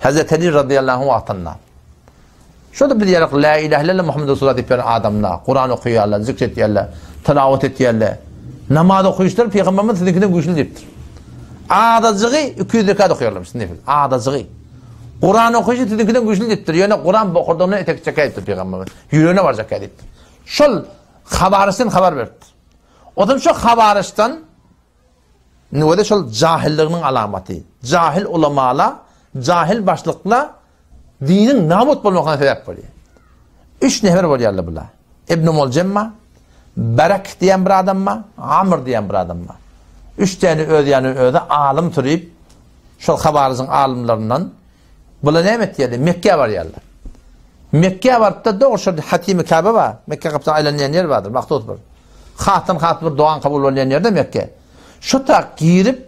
Hazreti Ali radıyallahu anh wagtynda. Şo-da biz ýaly La ilahe illallah Muhammed Resulullah diýip ýören adamlar, Kuran okaýarlar, zikr etýärler, tilawat etýärler. Namaz okaýyşlary pygamberimiz siziňkiden güýçli diýipdir. Adajygy 200 rekat okaýarlarmyş nefil. Adajygy. Kuran okaýşy siziňkiden güýçli diýipdir. Ýöne Kuran bokurdagyndan etek çekýär diýipdir pygamberimiz. Ýüregine barjak diýipdir. Şol habaryşdan habar beripdir. Ondan şo habaryşdan Nüwede şol jahilliginiň alamaty. Jahil ulamala, jahil başlykla diniň nabut bolmagyna sebäp bolýar. Üç nefer bolýarlar bular. Ibn Muljemma, Berek diýen bir adam bar, Amr diýen bir adam bar. Üç tane öz ýany özi alym sürüp, şol habaryjyň alymlaryndan bular näme etýärler? Mekgä barýarlar. Mekgä baryp-da dogry şol Hatimi Käbe bar. Mekke gapysyna aýlanýan ýer bardyr, mahsus bir. Hasdan has bir dogan kabul bolýan ýerde Mekge. Şu tak girip,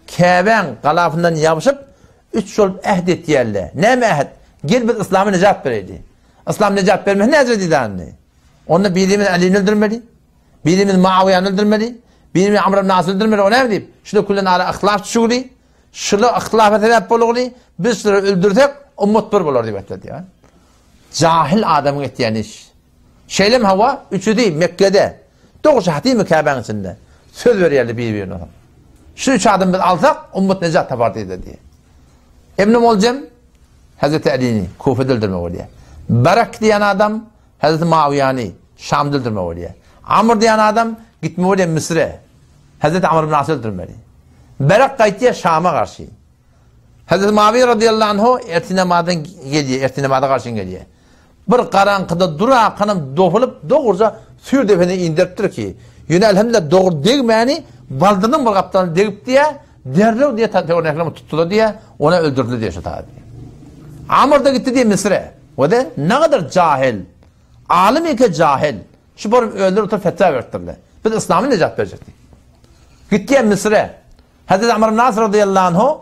Käbäň galafyndan ýabşyp, üç bolup äht etýärler. Näme äht? Gel biz yslama nejat bereýli. Yslam nejat bermese näce diýdi Onda birimiz Alini öldürmeli, birimiz Muawiýany öldürmeli, birimiz Amr ibn Asy öldürmeli. O näme diýip? Şular küllen ara yhtilaf düşügli, şular yhtilafa sebäp bolugly, biz şulary öldürsek, ummat bir bolar diýip aýtdy diýýär. Jahil adamyň etýän iş. Şeýlem hawa, üçüsi Mekgede, dogry Hatimi Käbäň içinde söz berýärler bir-birine soň. Şu üç adamy biz alsak, ummat nejat tapar diýdiler diýýär. Ibn Muljem Hazreti Alini Kufede öldürmek bolýar. Barak diýen adam Hazreti Muawiýany Şamda öldürmek bolýar. Amr diýen adam gitmek bolýar Müsüre. Hazreti Amr ibn Asy öldürmeli. Barak gaýtýar Şama garşy. Hazreti Muawiýe radıyallahu anhu ertir namazdan gelýär, ertir namaza garşy gelýär. Bir garaňkyda durakanam dohulyp dogruja süýr depene indiripdir ki, ýöne elhamdülillah dogry degmäni baldyrynyň bir gapdalyna degip diýä, derrew diýä töwereklerimi tutdular diýä, ony öldürdiler diýä şu taýda. Amr da gitdi diýä Misre. We de nägadar jahil. Alym eke jahil. Şu borup öldürip oturyp fetwa beripdirler. Biz yslamy nejat berjek diýip. Gitdi diýä Misre. Hazreti Amr ibn As radıyallahu anhu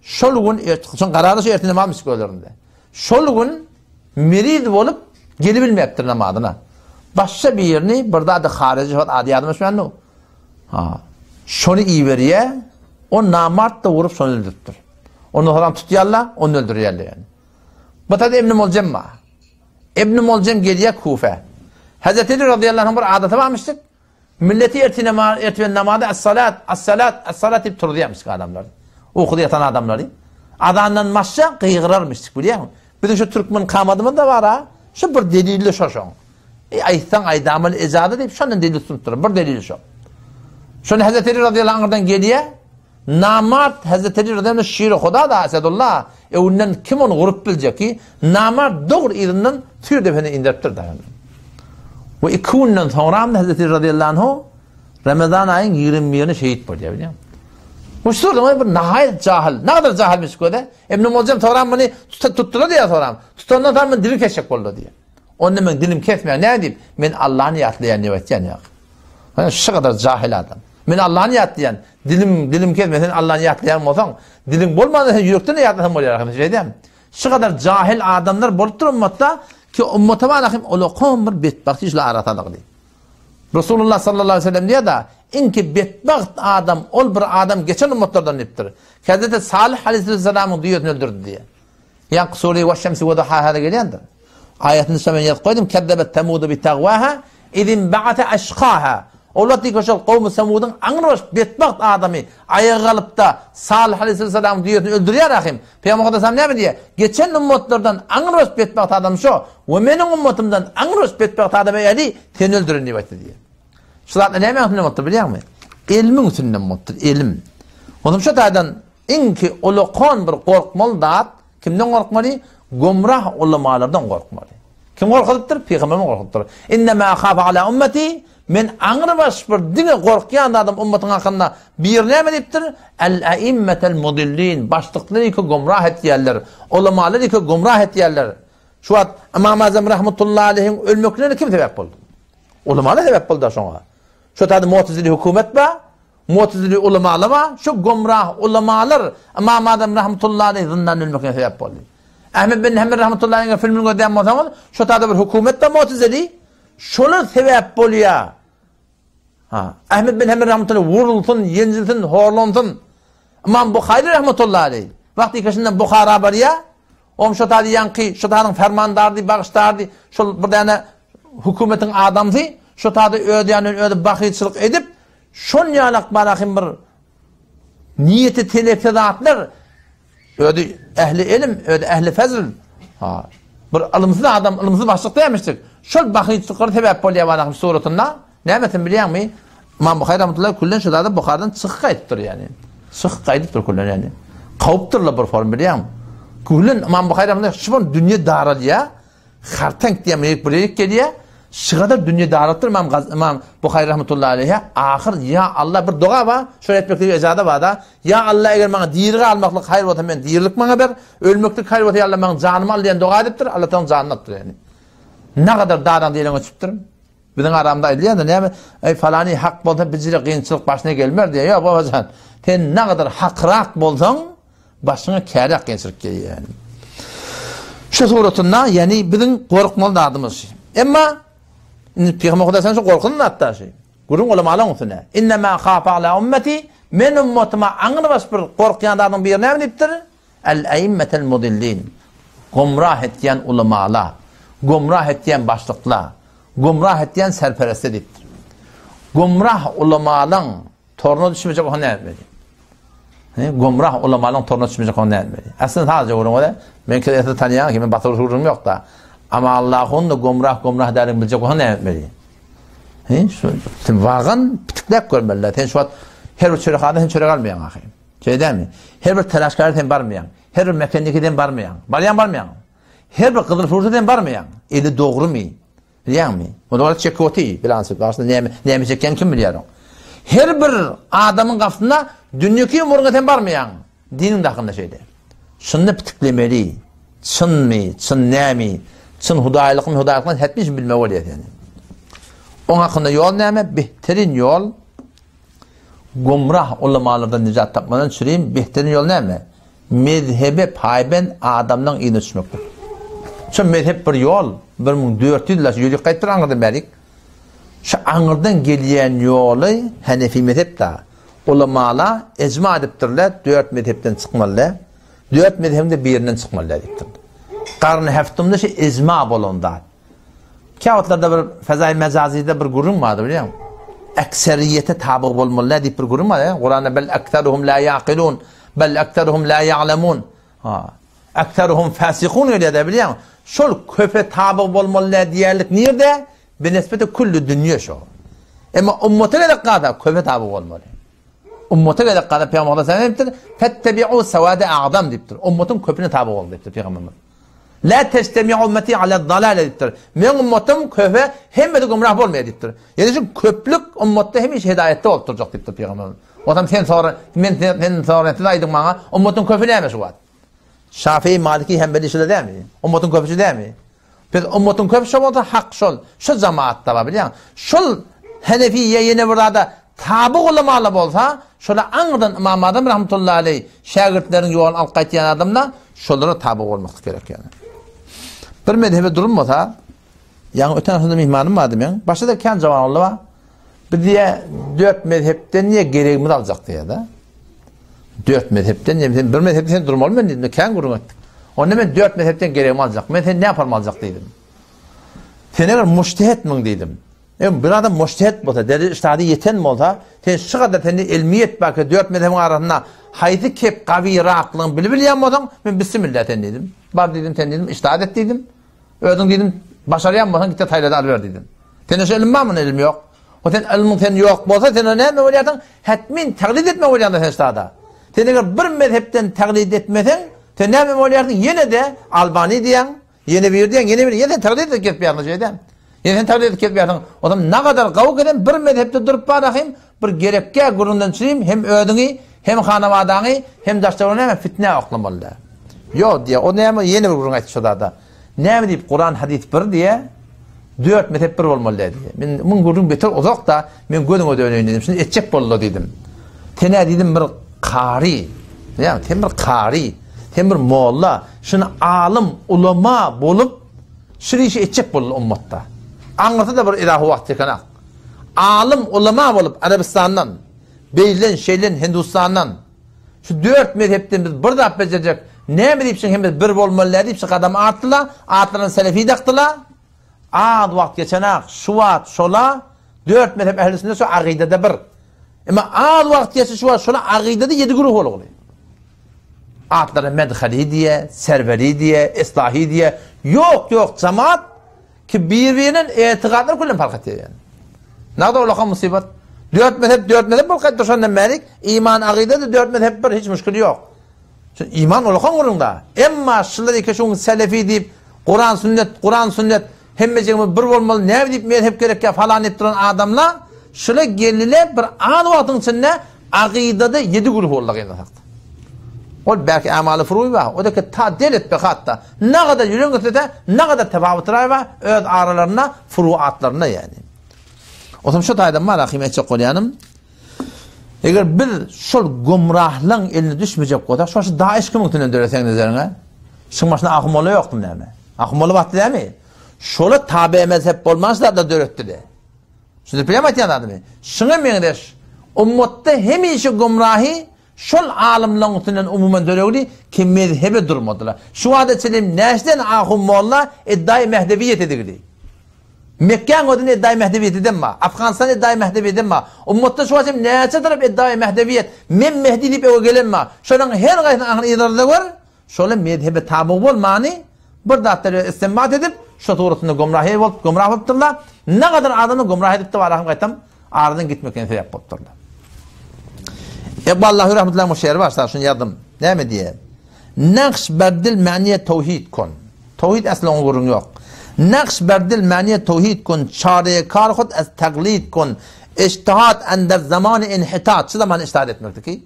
şol gün, şoň karary şu ertir namaz gözlerinde. Şol gün meriz bolup gelibilmepdir namazyna. Başga birini bir zady harici şol ady ýadyma düşmändir. Ha. Şony iberýär, o namart da vurup şony öldüripdir. Ondan soň tutýarlar, ony öldürýärler ýani. Bu taýda Ibn Muljemma. Ibn Muljem gelýär Kufa. Hazreti Ali radıyallahu anh bir adaty barmyşdyk. Milleti ertir namaz, ertir namaza es-salat, es-salat, es-salat diýip turuzýarmyş adamlary. Ukuda ýatan adamlary. Azandan başga gygyrarmyş bilýäňmi? Biziň şu türkmen kamadymyzda bar-a, şu bir delili şo şoň. E aýtsaň aýdamaly ejaza diýip şondan delil tutup dur. Bir delili şo. Şony Hazreti Ali radıyallahu anh'dan gelýär. Namart Hazreti Ali radıyallahu anh şiri Huda da Esedullah. Öňünden kim ony gurup biljek ki, namart dogry yzyndan süýr depesine inderipdir da. We iki günden soňram Hazreti radiyallahu anhu Ramazan aýyň 21-ini şehit bolýar bilýän. Bu şurada bir nahaýat jahyl, ne kadar jahilmiş göde. Ibn Muljam soram muny tutdular diýär soram. Tutandan soň men dili kesjek boldy diýär. Onda men dilim kesmeýän, näme diýip? Men Allahny ýatlaýan diýip aýtýan ýa. Hany şu kadar jahil adam. Men Allahny ýatlaýan, dilim dilim kesme, sen Allahny ýatlaýan bolsaň, diliň bolmanda sen ýürekden ýatlasaň bolýar ahym, şeýdem. Şu kadar jahil adamlar bolup dur ummatda ki ummata bar ahym olakom bir betbagt işle arasalygy. Resulullah sallallahu aleyhi ve sellem diýýär da, iňki betbagt adam ol bir adam geçen ummatlardan diýipdir. Hazreti Salih aleyhisselamyň düýesini öldürdi diýýär. Ýaňky sure Weş-şemsi we duhahada gelýändir. Aýatyny şo men ýazyp goýdum, Kezzebet Semudu bi tagwaha izin ba'ate eşkaha. Olar diýip şol kowmy Semudyň aňrybaş betbagt adamy aýaga galypda Salyh aleyhisselamyň düýesini öldürýär ahym. Pygamber Aleyhisselam näme diýýär? Geçen ummatlardan aňrybaş betbagt adam şo we meniň ummatymdan aňrybaş betbagt adam Eli seni öldüren diýip aýtdy diýýär. Şu zatlar nämäň üstünden bolupdyr bilýäňmi? Elmiň üstünden bolupdyr, elim. Onsoň şu taýdan Iňki ulakan bir gorkmaly zat, kimden gorkmaly? Gümrah ulamalardan gorkmaly. Kim gorkuzypdyr? Pygamberimiz gorkuzypdyr. Innemâ ahafu alâ ümmeti, Men aňrybaş bir diňe gorkýan zadym ummatyň hakynda bir näme diýipdir? El-a'immetel mudillin, başlyklary ki gümrah etýärler, ulamalary ki gümrah etýärler. Şu wagt Ymam Azam rahmetullahi aleyhiň ölmeklerine kim sebäp boldy? Ulamalar sebäp boldy şoňa. Şu taýda mu'tezili hökümet bar, Mu'tezili ulamalar bar, şu gümrah ulamalar Ymam Azam rahmetullahi aleyh zyndan ölmekine sebäp boldy. Ahmet bin Hanbel rahmetullahi aleyhiň filmini gözleýän bolsaňyz, şu taýda bir hökümet bar Mu'tezili, şolar sebäp bolýar. Ha, Ahmet bin Hanbel rahmetullahi vurulsun, ýenjilsin, horlansyn. Ymam Buhary rahmetullahi aleyh wagty keşinden Buhara barýar, Oň şo taýda ýaňky, şo taýyň fermandardy, bagyşdardy, şol bir däne hökümetiň adamsy, şo taýda öz ýanyndan özi bahylçylyk edip, şol ýalak barahym bir niýeti telekli zatlar, özi ähli elim, özi ähli fezl, ha, bir ylymsyz adam, ylymsyz başlyk dämişdik. Şol bahylçylyklar sebäp bolýar barahym suratynda. Nämesin bilýäňmi? Ymam Buhary rahmetullahi küllen şu zada Buhardan çykyp gaýdypdyr ýani. Çykyp gaýdypdyr küllen ýani. Kowupdyrlar bir form bilýäňmi? Küllen Ymam Buhary rahmetullahi şu bir dünýe daralýar. Hartank diýen bir bir ýerik gelýär. Şu kadar dünýe daralypdyr Ymam Gaz Ymam Buhary rahmetullahi aleyhe. Ahyr ýa Allah bir doga bar. Şol etmeklige ejada bar da. Ýa Allah eger maňa diri galmaklyk haýyr bolsa men dirilik maňa ber. Ölmeklik haýyr bolsa ýa Allah maňa janymy al diýen doga edipdir. Allah taala janyny alypdyr ýani. Nagadar daran diýlen öçüpdir. Biziň aramyzda aýdylýar-da, näme, Eý, falany hak bolsa, bijire kynçylyk başyna gelmer diýýär. Ýok, babajan, sen nagadar hakrak bolsaň, başyňa käräk kynçylyk gelýär. Şu suratynda, ýagny biziň gorkmaly zadymyz şu. Emma indi Pygamber Hudaý sen şu gorkuny zatda şu. Gürrüň ulamalaryň üstüne. Innemâ hafa alâ ümmeti, men ummatyma aňrybaş bir gorkýan zadyň biri näme diýipdir? El-äimmetel mudillin, gumrah etýän ulamala, gumrah etýän başlykla, gumrah etýän serpereste diýipdir. Gumrah ulamalaň toruna düşmejek bolsa näme etmeli? He, gumrah ulamalaň toruna düşmejek bolsa näme etmeli? Aslynda sadece gürrüň öyle. Men ki esli tanýan ki men batyr gürrüňim ýok da. Amma Allahun da gumrah gumrah dälini biljek bolsa näme etmeli? He, şu sen wagan pitikläp görmeliler. Sen şu wagt her bir çörekhana sen çörek almaýaň ahyry. Şeýle dälmi? Her bir telaşgara sen barmaýaň. Her bir mekanike sen barmaýaň. Barýaň, barmaýaň. Her bir gyzyl furşa sen barmaýaň. Eli dogrumy? Bilýäňmi? O dogry çekip oty, bilansy. Aslynda näme, näme çekýän kim bilýär oň. Her bir adamyň gapysynda dünýeki umurňa sen barmaýaň. Diniň dakynda şeýle. Şunda pitiklemeli. Çynmy, çyn nämi? Çyn hudaýlykmy, hudaýlykmy hetmiş bilme bolýar seni. Oň hakynda ýol näme? Behterin ýol. Gumrah ulamalardan nijat tapmadan çürim behterin ýol näme? Mezhebe paýbent adamlaň yzyna düşmekdir. Şu mezhep bir ýol, 1400 ýyl ýörük gaýtdyr aňyrdan bärik. Şu aňyrdan gelýän ýoly Hanefi mezhep da. Ulamala ejma edipdirler, dört mezhepden çykmaly däl. Dört mezhebiň de birinden çykmaly däl diýipdir. Garny heftumda şu ejma bolan zat. Käwagtlarda bir fezaý mejazyda bir gürrüň bardy bilýäňmi? Ekseriýete tabyg bolmaly däl diýip bir gürrüň bar, Kuranda bel ekseruhum la ýaqilun, bel ekseruhum la ýa'lemun. Ha. Ekseruhum fasikun gelýär bilýäňmi? Şol köpe tabyg bolmaly däl diýerlik nirde? Binisbeti külli dünýe şo. Emma ummata gerek galsa köpe tabyg bolmaly. Ummata gezek gaza Pygamberimiz sallallahu aleyhi ve sellem diýipdir, Fettebi'u sawada a'zam diýipdir. Ummatyň köpüne taby boluň diýipdir Pygamberimiz. La tejtemi'u ummeti ala dalale diýipdir. Meň ummatym köpe hemmesi gümrah bolmaýar diýipdir. Ýöne şu köplük ummatda hemişe hidaýatda bolup durjak diýipdir Pygamberimiz. Otam sen sora, men sen sora, siz aýdyň maňa, ummatyň köpi näme şu wagt? Şafii, Maliki, Hembeli şular dälmi? Ummatyň köpüsi dälmi? Biz ummatyň köpüsi şo bolsa hak şol, şu jamaatda bar bilýäň. Şol Henefiýe ýene bir zada taby ulamalar bolsa, şolar aňyrdan Ymam Azam rahmetullahi aleý şägirtleriň ýoluny alyp gaýtýan adamlar şolara taby bolmaklyk gerek ýaly. Bir mezhebe durulmasa, ýaňy öten haftada myhmanym bardy meň. Başda-da kän jawan ogly bar. Biz diýe dört mezhepden diýe geregimizi aljak diýe-de. Dört mezhepden diýe, sen bir mezhepde sen durmaly men diýdim, kän gürrüň etdik. Onda men dört mezhepden geregimi aljak. Men sen ne yaparym aljak diýdim. Sen eger mujtehetmiň diýdim. Eger bir adam mujtehet bolsa, dereje ijtihady ýeten bolsa, sen şu kadar sende ilmiýet bar ki dört mezhebiň arasynda haýsy kep gawyraklygyny bilip bilýän bolsaň, men bismillah sen diýdim. Bar diýdim, sen diýdim, ijtihad et diýdim. Özüň diýdim, başarýan bolsaň git-de saýla-da alyber diýdim. Sende şu ylym barmy? Ylym ýok. O sen ylmyň sen ýok bolsa, sen o näme bolýarsyň? Hetmin taklid etme bolýaň-da sen ştada. Sen eger bir mezhepden taklid etmeseň, sen näme bolýarsyň? Ýene-de Albani diýýäň, ýene bir diýýäň, ýene bir, ýene sen taklid edip gezip ýörsiň şeýdä. Ýene sen taklid edip gezip ýörsiň. O zaman nagadar gawy gelen bir mezhepde durup bar ahym, bir gerekgä gürrüňden çürim hem özüňi, hem hanabadaňy, hem daş-töweregiňi näme fitnä oklamaly däl. Ýok diýýär. O näme ýene bir gürrüň aýtdy şo zada. Näme diýip Kuran hadys bir diýýär. Dört mezhep bir bolmaly däl diýýär. Men muň gürrüň beter uzak-da, men gözüňe döneýin diýdim. Şuny etjek boldy diýdim. Sen-ä diýdim bir kary. Ýa sen bir kary, sen bir molla, şuny alym, ulama bolup şu işi etjek boldy ummatda. Aňyrsy-da bir ilahy wagt çekenak. Alym, ulama bolup Arabistandan, beýlen, şeýlen Hindustandan şu dört mezhepden biz bir zat bejerjek, näme diýip şuň hemmesi bir bolmaly däl diýip şu gadam atdylar, atlaryna selefi dakdylar. Az wagt geçenak, şu wagt şola dört mezhep ähli sünnet şu akydada bir. Emma az wagt geçdi şu wagt şola akydada ýedi güruh boldy. Atlaryna medhali diýe, serweri diýe, islahi diýe. Ýok, ýok, jamaat Ki bir-birinden etigatlar küllen fark etýär ýani. Nada ulaka musibat. Dört mezhep, dört mezhep bolup gaýtdy şondan bärik. Iman agyda-da dört mezhep bir, hiç müşkili ýok. Şu iman ulakan gürrüň-da. Emma şular eke şuň selefi diýip, Kuran sünnet, Kuran sünnet, hemmejigimiz bir bolmaly, näme diýip mezhep gerekýär falan diýip duran adamlar, şular geldiler bir az wagtyň içinde Akydada ýedi gürh boldy gynasakda. Ol belki amaly furuý bar, o da ki ta del etbe hatda. Nagadar ýüregiň islese, nagadar tefawutraý bar öz aralarynda furuatlarynda ýani. Otam şu taýdan bar ahim etjek bolýanym. Eger biz şol gumrahlaň eline düşmejek bolsak, şol şu Daeş kimiň üstünden döreseň nezeriňe? Şuň başynda Ahun molla ýokdumy näme? Ahun molla batdy dämi? Şola tabe mezhep bolman şu zatlar döretdi-de. Düşünip bilýärmi aýtýan zadymy? Şuňa meňzeş ummatda hemişe gümrahy şol alymlaryň üstünden umuman döregli ki mezhebe durmadylar. Şu wagta çenli näçeden ahun molla iddiaýy mehdewiýet edigli. Mekgäň özünde iddiaýy mehdewiýet eden bar. Afganystanda iddiaýy mehdewiýet eden bar. Ummatda şu wagta çenli näçe tarap iddiaýy mehdewiýet, men mehdi diýip öňe gelen bar. Şolaryň her gaýsynyň ahyryny yzarlasa gör, Şola mezhebe taby bolmany bir zatlary istinbat edip, şo suratynda gümrahy bolup, gümrah bolupdyrlar. Nagadar adamy gümrah edipdi, Allahym gaýtam aradan gitmekine sebäp bolupdyrlar. Iqbal Lahury rahmetullahi bu şeýri bar, şuny ýazdym. Näme diýýär? Nakş ber dil manyýe towhid kun. Towhid asly oňa gürrüň ýok. Nakş ber dil manyýe towhid kun, çare kar hut az taglid kun. Ijtihad ender zamany inhitat, şu zaman ijtihad etmekdiki.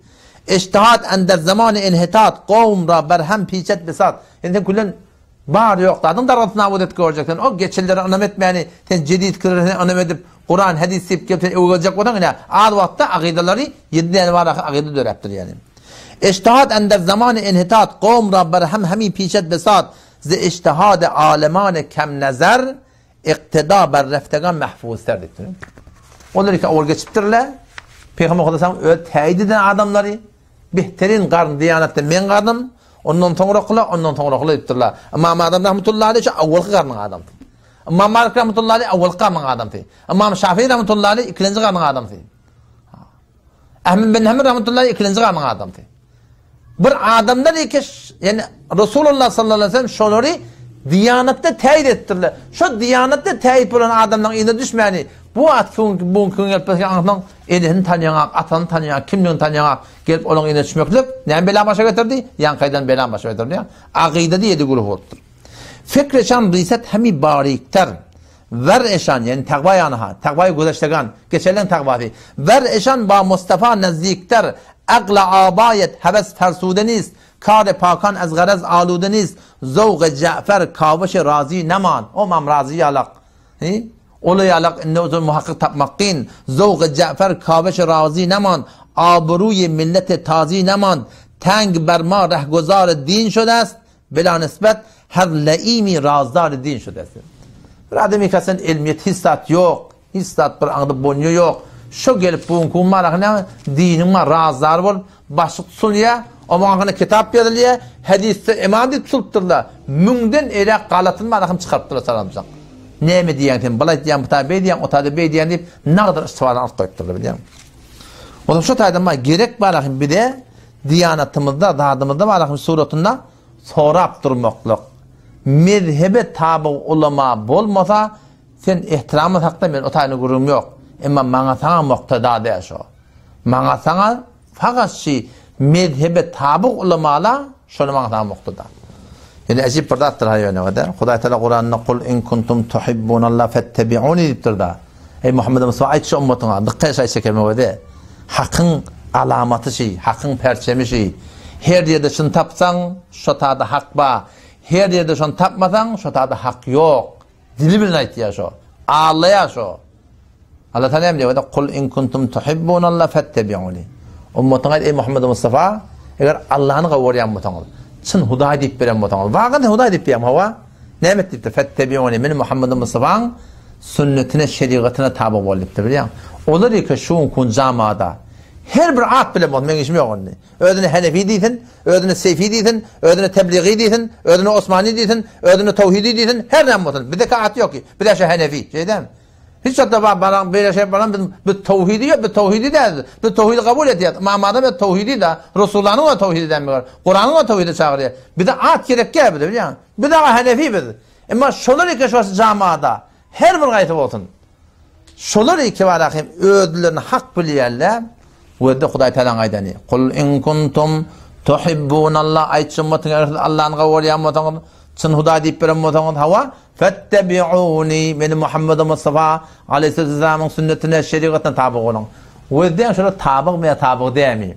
Ijtihad ender zamany inhitat kowm ra berhem piçet bisat. Indi sen külen bar ýok zadyň dargasyny nabut edip görjek sen o geçenlere ynam etmäni sen jedidkilere sen ynam edip Kuran hadis diýip gelip sen öwge geljek bolsaň ine az wagtda akydalary ýedi däne bar ahy akyda döräpdir ýani. Ijtihad ender zamany inhitat kowm ra berhem hemi piçet bisat ze ijtihad alemany kem nezer Iktida ber reftegan mahfuzter diýipdir. Olar iki owal geçipdirler. Pygamber Hudaýyň öz täýid eden adamlary behterin garn diýanatda men garnym, ondan soňrakylar, ondan soňrakylar diýipdirler. Ymam Azam rahmetullahi aleyh şu awalky garnyň adamsy. Ymam Malik rahmetullahi aleyh awalky garnyň adamsy. Ymam Şafii rahmetullahi aleyh ikinji garnyň adamsy. Ahmed bin Hanbel rahmetullahi aleyh ikinji garnyň adamsy. Bir adamlar eke, ýani Resulullah sallallahu aleyhi ve sellem şolary diýanatda täýit etdirler. Şo diýanatda täýit bolan adamlaryň yzyna düşmäni. Bu wagt bu günki gün gelip aňsaň enesini tanýaňak, atasyny tanýaňak, kimligini tanýaňak, gelip olaň eline düşmeklik näme bela başa getirdi? Ýaňky aýdan belam başa getirdi. Akydada ýedi güruh bolupdyr. Fikreşan riset hemi barikter. Wer eşan, ýagny tagwa ýany-ha, tagwaýy güzeştegan, geçerleň tagwasy. Wer eşan ba Mustafa nezdikter, Agla abaýet hewes fersude nist, Kar-e pakan ez garaz alude nist, Zowg-e Ja'fer kawuşy razy neman. O Ymam Razy ýalak. Hi? Ola ýalak indi ozal muhakkyk tapmak kyn. Zowg-e Ja'fer kawuşy razy neman, Abruýy milleti tazy neman, Tang ber ma rehguzar-y din şudest, Bela nisbet her leimi razdar din şu desin. Bir adam ýykasan elmiýet hiç zat ýok, hiç zat bir aňda bonýa ýok. Şo gelip bu günki maraky näme diniň mar razdar bolup başy tutulýar, onuň hakyna kitap ýazylýar, hadysda imam diýip tutulypdyrlar. Müňden eräk galatyny marakyny çykarypdyrlar salamjak. Näme diýýäň sen, bulaý diýýäň, bu taý beý diýýäň, o taýda beý diýýäň diýip, nagadyr yştybadan alyp goýupdyrlar bilýäňmi. Onuň şo taýdan bar gerek baraky bize Diýanatymyzda, zadymyzda bar ahim suratynda sorap durmaklyk. Mezhebe tabyg ulama bolmasa, sen ehtiramyz hakda men o taýyna gürrüňim ýok. Emma maňa saňa muktada däl şo. Maňa saňa fakat şi mezhebe tabyg ulamala şony maňa saňa muktada. Ýöne äjip bir zatdyr ha ýöne de. Hudaý Taala Kuranda kul in kuntum tuhibbunallah fettebi'uni diýipdir-da. Eý Muhammed Mustafa aýt şu ummatyňa, dykgat şaý çekemewede. Hakyň alamaty şi, hakyň perçemi şi. Her ýerde şuny tapsaň, şo tada hak ba. Her ýerde şony tapmasaň, şo tada hak ýok. Dili bilen aýtýar şo. Allaýar şo. Allah Taala näme diýýär? Kul in kuntum tuhibbunallah fettebi'uni. Ummatyňa aýt eý Muhammed Mustafa, eger Allahny gowy görýän bolsaňyz, çyn Hudaý diýip beren bolsaňyz, wagyz Hudaý diýip berýän hawa. Näme diýipdir? Fettebi'uni, meni Muhammed Mustafaň sünnetine, şerigatyna taby bol diýipdir, bilýäňmi? Olar ýeke şu gün jamada her bir at bilen bolsun, meň işim ýok indi. Özüne Henefi diýsin, özüne Seyfi diýsin, özüne Tebligi diýsin, özüne Osmani diýsin, özüne Towhidi diýsin, her näme bolsun. Bizdeki at ýok ki. Biz şu Henefi, şeýdämi? Hiç wagtda bar baran beýle şey baran biz biz towhidi ýok, biz towhidi däl. Biz towhidi kabul edýäs. Ymam Azam öz towhidi da, Resulullanyň öz towhidi däl meger. Kuranyň öz towhidi çagyrýar. Bize at gerek däl bize, bilýäňmi? Biz aga Henefi biz. Emma şolar eke şu jamada her bir gaýsy bolsun. Şolar eke bara hem özlerini hak bilýärler. We-de Hudaý Tagalaň aýdany, Kul in kuntum tuhibbunallah, aýtçy ummatyň eger siz Allany gowy görýän bolsaňyz, çyn Hudaý diýip beren bolsaňyz, hawa, fettebi'uni, meni Muhammed Mustafa aleýhissalamyň sünnetine, şerigatyna tabyg boluň. Gözleýän şolar tabygmy ýa tabyg dälmi?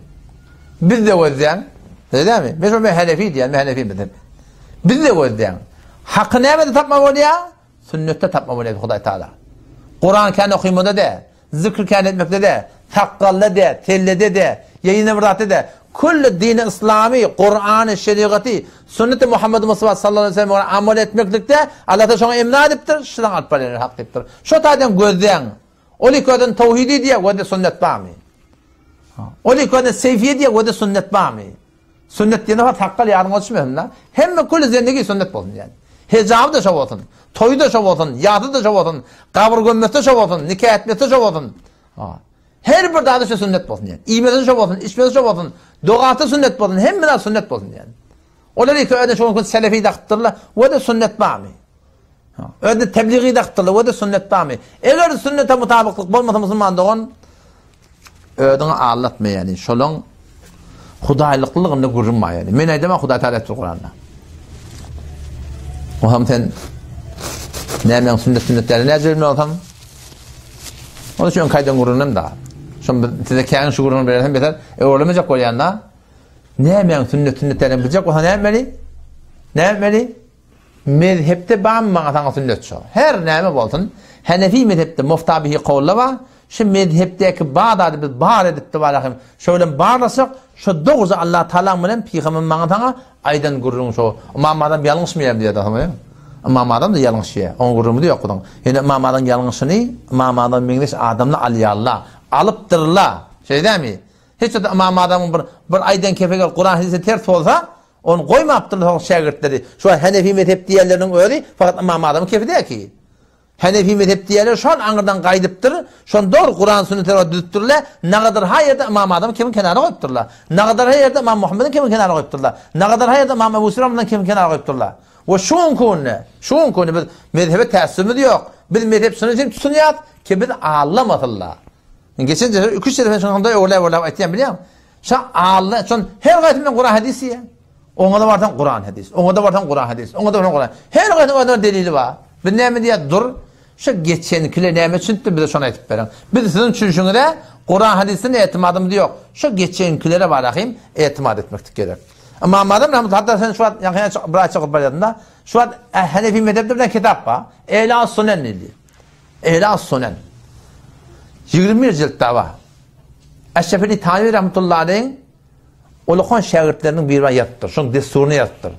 Biz-de gözleýän, dälmi? Men şo men Hanefi diýýän, men Hanefi mezhep. Biz-de gözleýän. Haky nämede tapmak bolýar? Sünnetde tapmak bolýar Hudaý Taala. Kuran kän okymada däl. Zikr kän etmekde-de, sakgalda-de, sellede-de, ýa ýene bir zatda-da, külli dini yslamy, Kurany, şerigaty, sünneti Muhammedi Mustafa sallallahu aleýhi we selleme görä amal etmeklikde Allah Taala şoňa emra edipdir, şudan alyp barýan hak diýipdir. Şo taýdan gözläň. Ol iki özüni towhidi diýýär, gözde sünnet barmy? Ol iki özüni seýfiýe diýýär, gözde sünnet barmy? Sünnet diýende wagt sakgal ýadyňa düşmesin-de. Hemme külli zendigi sünnet bolsun diýýän. Hejaby-da şo bolsun, toýy-da şo bolsun, ýasy-da şo bolsun, gabyr gömmesi-de şo bolsun, nika etmesi-de şo bolsun. Her bir zady şo sünnet bolsun diýýän. Iýmesi şo bolsun, içmesi şo bolsun, dogasy sünnet bolsun, hemme zat sünnet bolsun diýýän. Olar iki özüne şo gün selefi dakypdyrlar, we-de sünnet barmy? Özüne tebligi dakypdyrlar, we-de sünnet barmy? Eger sünnete mutabyklyk bolmasa musulman dogan, Özüňi aldatma ýani şolaň hudaýlyklygynda gürrüň bar ýani. Men aýdama Hudaý Taala aýtdy Kuranda. Oham sen nämäň sünnet sünnet däl näce bilmän olsam. Onun üçin kaýdan gürrüňem da. Şom size käň şu gürrüňi bersem beter öwrülemejek bolýan da. Nämäň sünnet sünnet däl biljek bolsa näme Näme Mezhepde barmy maňa saňa sünnet şo. Her näme bolsun, Hanefi mezhepde mufta bihi kowla bar, şu mezhepdäki bar zady biz bar edipdi barahym, şo bilen barlaşsak, şo dogry Allah Tagalaň bilen pygamber maňa saňa aýdan gürrüň şo. Ymam Azam ýalňyşmaýar diýýär da Ymam Azam da ýalňyşýar. Oň gürrüňimiz ýok biziň. Ýöne Ymam Azam ýalňyşyny Ymam Azam meňzeş adamlar alýarlar. Alypdyrlar. Şeýle dälmi? Hiç wagt Ymam Azamyň bir bir aýdan kefe gelip Kuran hadise ters bolsa, Ony goýmapdyrlar soň şägirtleri. Şu Hanefi mezhep diýenleriniň özi fakat Ymam Azamyň kefi däl ki. Hanefi mezhep diýenler şol aňyrdan gaýdypdyr, şony dogry Kuran sünnete görä düzüpdirler, nagadyr ha ýerde Ymam Azamyň kefini kenara goýupdyrlar. Nagadyr ha ýerde Ymam Muhammediň kefini kenara goýupdyrlar. Nagadyr ha ýerde Ymam Ebu Süfýanyň kefini kenara goýupdyrlar. We şu günki günde, şu günki günde biz mezhebe täessübimiz ýok. Biz mezhep şunuň üçin tutunýas. Ki biz allamasynlar. Geçen sefer 2-3 sefer şonda öwrüläp-öwrüläp aýtýan bilýäňmi? Şa alla, şon her gaýsy bilen Kuran hadys diýýär. Oňa da barsaň Kuran hadys, oňa da barsaň Kuran hadys, oňa da barsaň Kuran. Her gaýsy özüne delili bar. Biz näme diýýär? Dur. Şu geçenkiler näme üçindir bize şony aýdyp beriň. Biz siziň düşünşiňize Kuran hadysdan etimadymyz ýok. Şu geçenkilere barahym etimat etmeklik gerek. Ymam Azam rahmetullah hatda sen şu wagt ýaňky bir aýtjak bolup barýardym-da. Şu wagt Hanefi mezhepde bir kitap bar. Eýla Sunen diýilýär. Eýla Sunen. 21 jilt bar. Eşrefeli Tanewi rahmetullahi aleýhiň ulakan şägirtleriniň biri bar ýazypdyr. Şoň dessuryny ýazypdyr.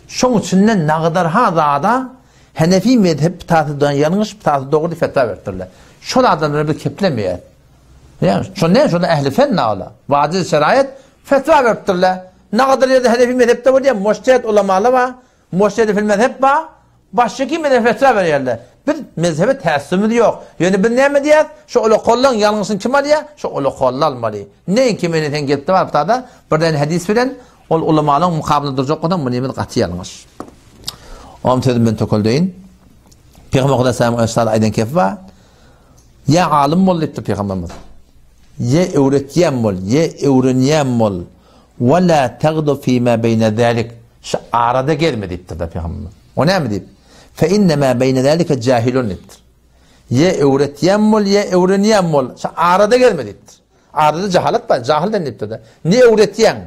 Şoň içinde nagadarha zada Hanefi mezhep pitasy ýalňyş, pitasy dogry diýip fetwa beripdirler. Şol adamlara biz keplemeýäs. Ýa, şo ne, şo ähli fen nagla. Wajyz şeraýat fetwa beripdirler. Nagadar ýerde Hanefi mezhepde bolýar, mujtehid ulamalar bar, mujtehid fil mezhep bar. Başga kim mezhebe fetwa berýärler? Biz mezhebe täessümimiz ýok. Ýöne biz näme diýýäs? Şu ulakollaň ýalňyşyny kim alýar? Şu ulakolla almaly. Neňki meni sen gelip-de baryp-da bir däne hadys bilen ol ulamalaň mukabylynda durjak bolsaň, munyňyz gaty ýalňyş. Oňam sözümi men tökeldeýin. Pygamber Hudaýa salam aýdan kefi bar. Ýa alym bol diýipdir pygamberimiz. Ýa öwretýän bol, ýa öwrenýän bol. Wa la tagdu fi ma beýne zalik. Şu arada gezme diýipdir-de pygamberimiz. O näme diýip? Fe inne ma beýne zalika jahilun diýipdir. Ýa öwretýän bol, ýa öwrenýän bol. Şu arada gezme diýipdir. Arada jahalat bar, jahyl den diýipdir-de. Ne öwretýäň?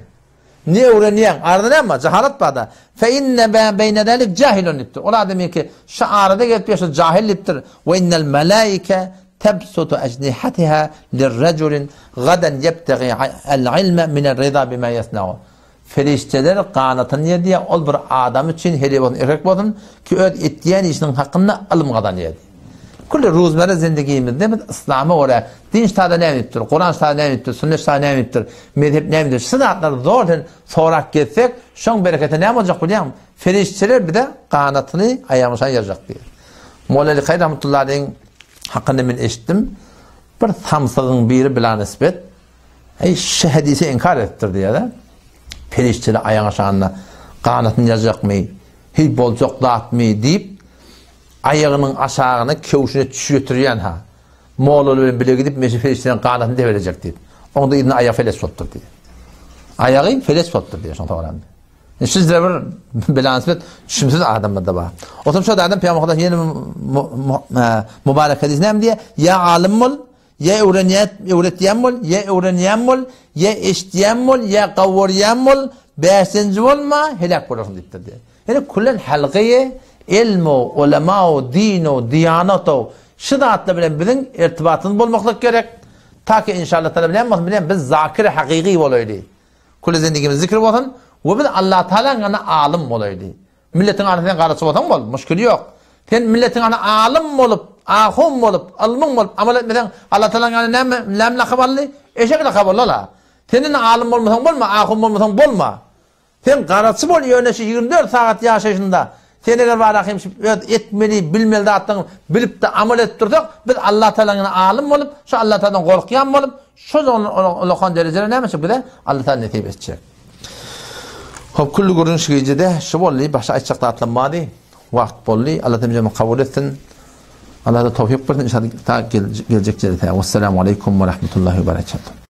Ne öwrenýäň? Arada näme bar? Jahalat bar-da. Fe inne ma beýne zalik jahilun diýipdir. Ol adam ki şu arada gezip ýörse jahil diýipdir. Ve innel malaike tebsutu ejnihatiha lirrejulin gadan ýebtegi el-ilme minel-rida bima ýesnau. Perişdeler ganatyny ýerdýär, ol bir adam üçin, heleý bolsun, erkek bolsun, ki öz etýän işiniň hakynda ylym gazanýar diýýär. Külli ruzmere zindigimizde biz yslama görä, din ştada näme diýipdir, Kuran ştada näme diýipdir, sünnet ştada näme diýipdir, mezhep näme diýipdir, şu zatlary zordan sorap gezsek, şoň bereketi näme boljak bilýäňmi? Perişdeler bize ganatyny aýagymyzdan ýazjak diýýär. Molla Ali Kaý rahmetullahi aleýhiň hakynda men eşitdim. Bir samsygyň biri bilanisbet, Eý, şu hadysy inkar edipdir diýýär-de. Perişdeler aýagyň aşagynda ganatyny ýazjakmy, heý boljak zatmy diýip, aýagynyň aşagyna köwşüne çüş getirýän-ha. Mollalar bilen bile gidip, men şu perişdeleriň ganatyny debelejek diýip. Oňda yzyna aýagy feleç bolupdyr diýýär. Aýagy feleç bolupdyr diýýär şoň soňra. Sizde bir bilansbet düşünsiz adamlar da bar. Otam şo adam Pygamber Huda ýene mübarek hadis näme diýýär? Ýa alym bol, ýa öwrenýän, öwretýän bol, ýa öwrenýän bol, ýa eşitýän bol, ýa gawurýan bol, bäşinji bolma, heläk bolarsyň diýipdir diýýär. Ýani kullen halgyýe ilmu, ulema, dinu, diýanatu şu zatlar bilen biziň irtibatymyz bolmaklyk gerek. Ta ki inşallah taala bilen bolsun, bilen biz zakir hakyky bolaýly. Küli zindigimiz zikr bolsun we biz Allah Taalaň ýanynda alym bolaýly. Milletiň arasynda sen garaçy bolsaň bol, muşkili ýok. Sen milletiň ýanynda alym bolup, ahun bolup, ylmyň bolup amal etmeseň Allah Taalaň ýanynda näme näme lakap aldy? Eşek lakap aldy-la. Sen indi alym bolmasaň bolma, ahun bolmasaň bolma. Sen garaçy bol ýöne şu 24 sagat ýaşaýşyňda sen eger bar ahim şu öz etmeli, bilmeli zatlaryňy bilip-de amal edip dursak, biz Allah Taalaň ýanynda alym bolup, şu Allah Taaladan gorkýan bolup, Şol ulakan derejeler näme üçin bize Allah Taala nesip etjek. Hop külli gürrüň şu gijede şu boldy. Başga aýtjak zatlarym bardy. Wagt boldy. Allah Taala kabul etsin. Allah da towfik bersin. İnşallah ta geljek jelese. Wassalamu aleýkum we rahmetullahi we berekatuh.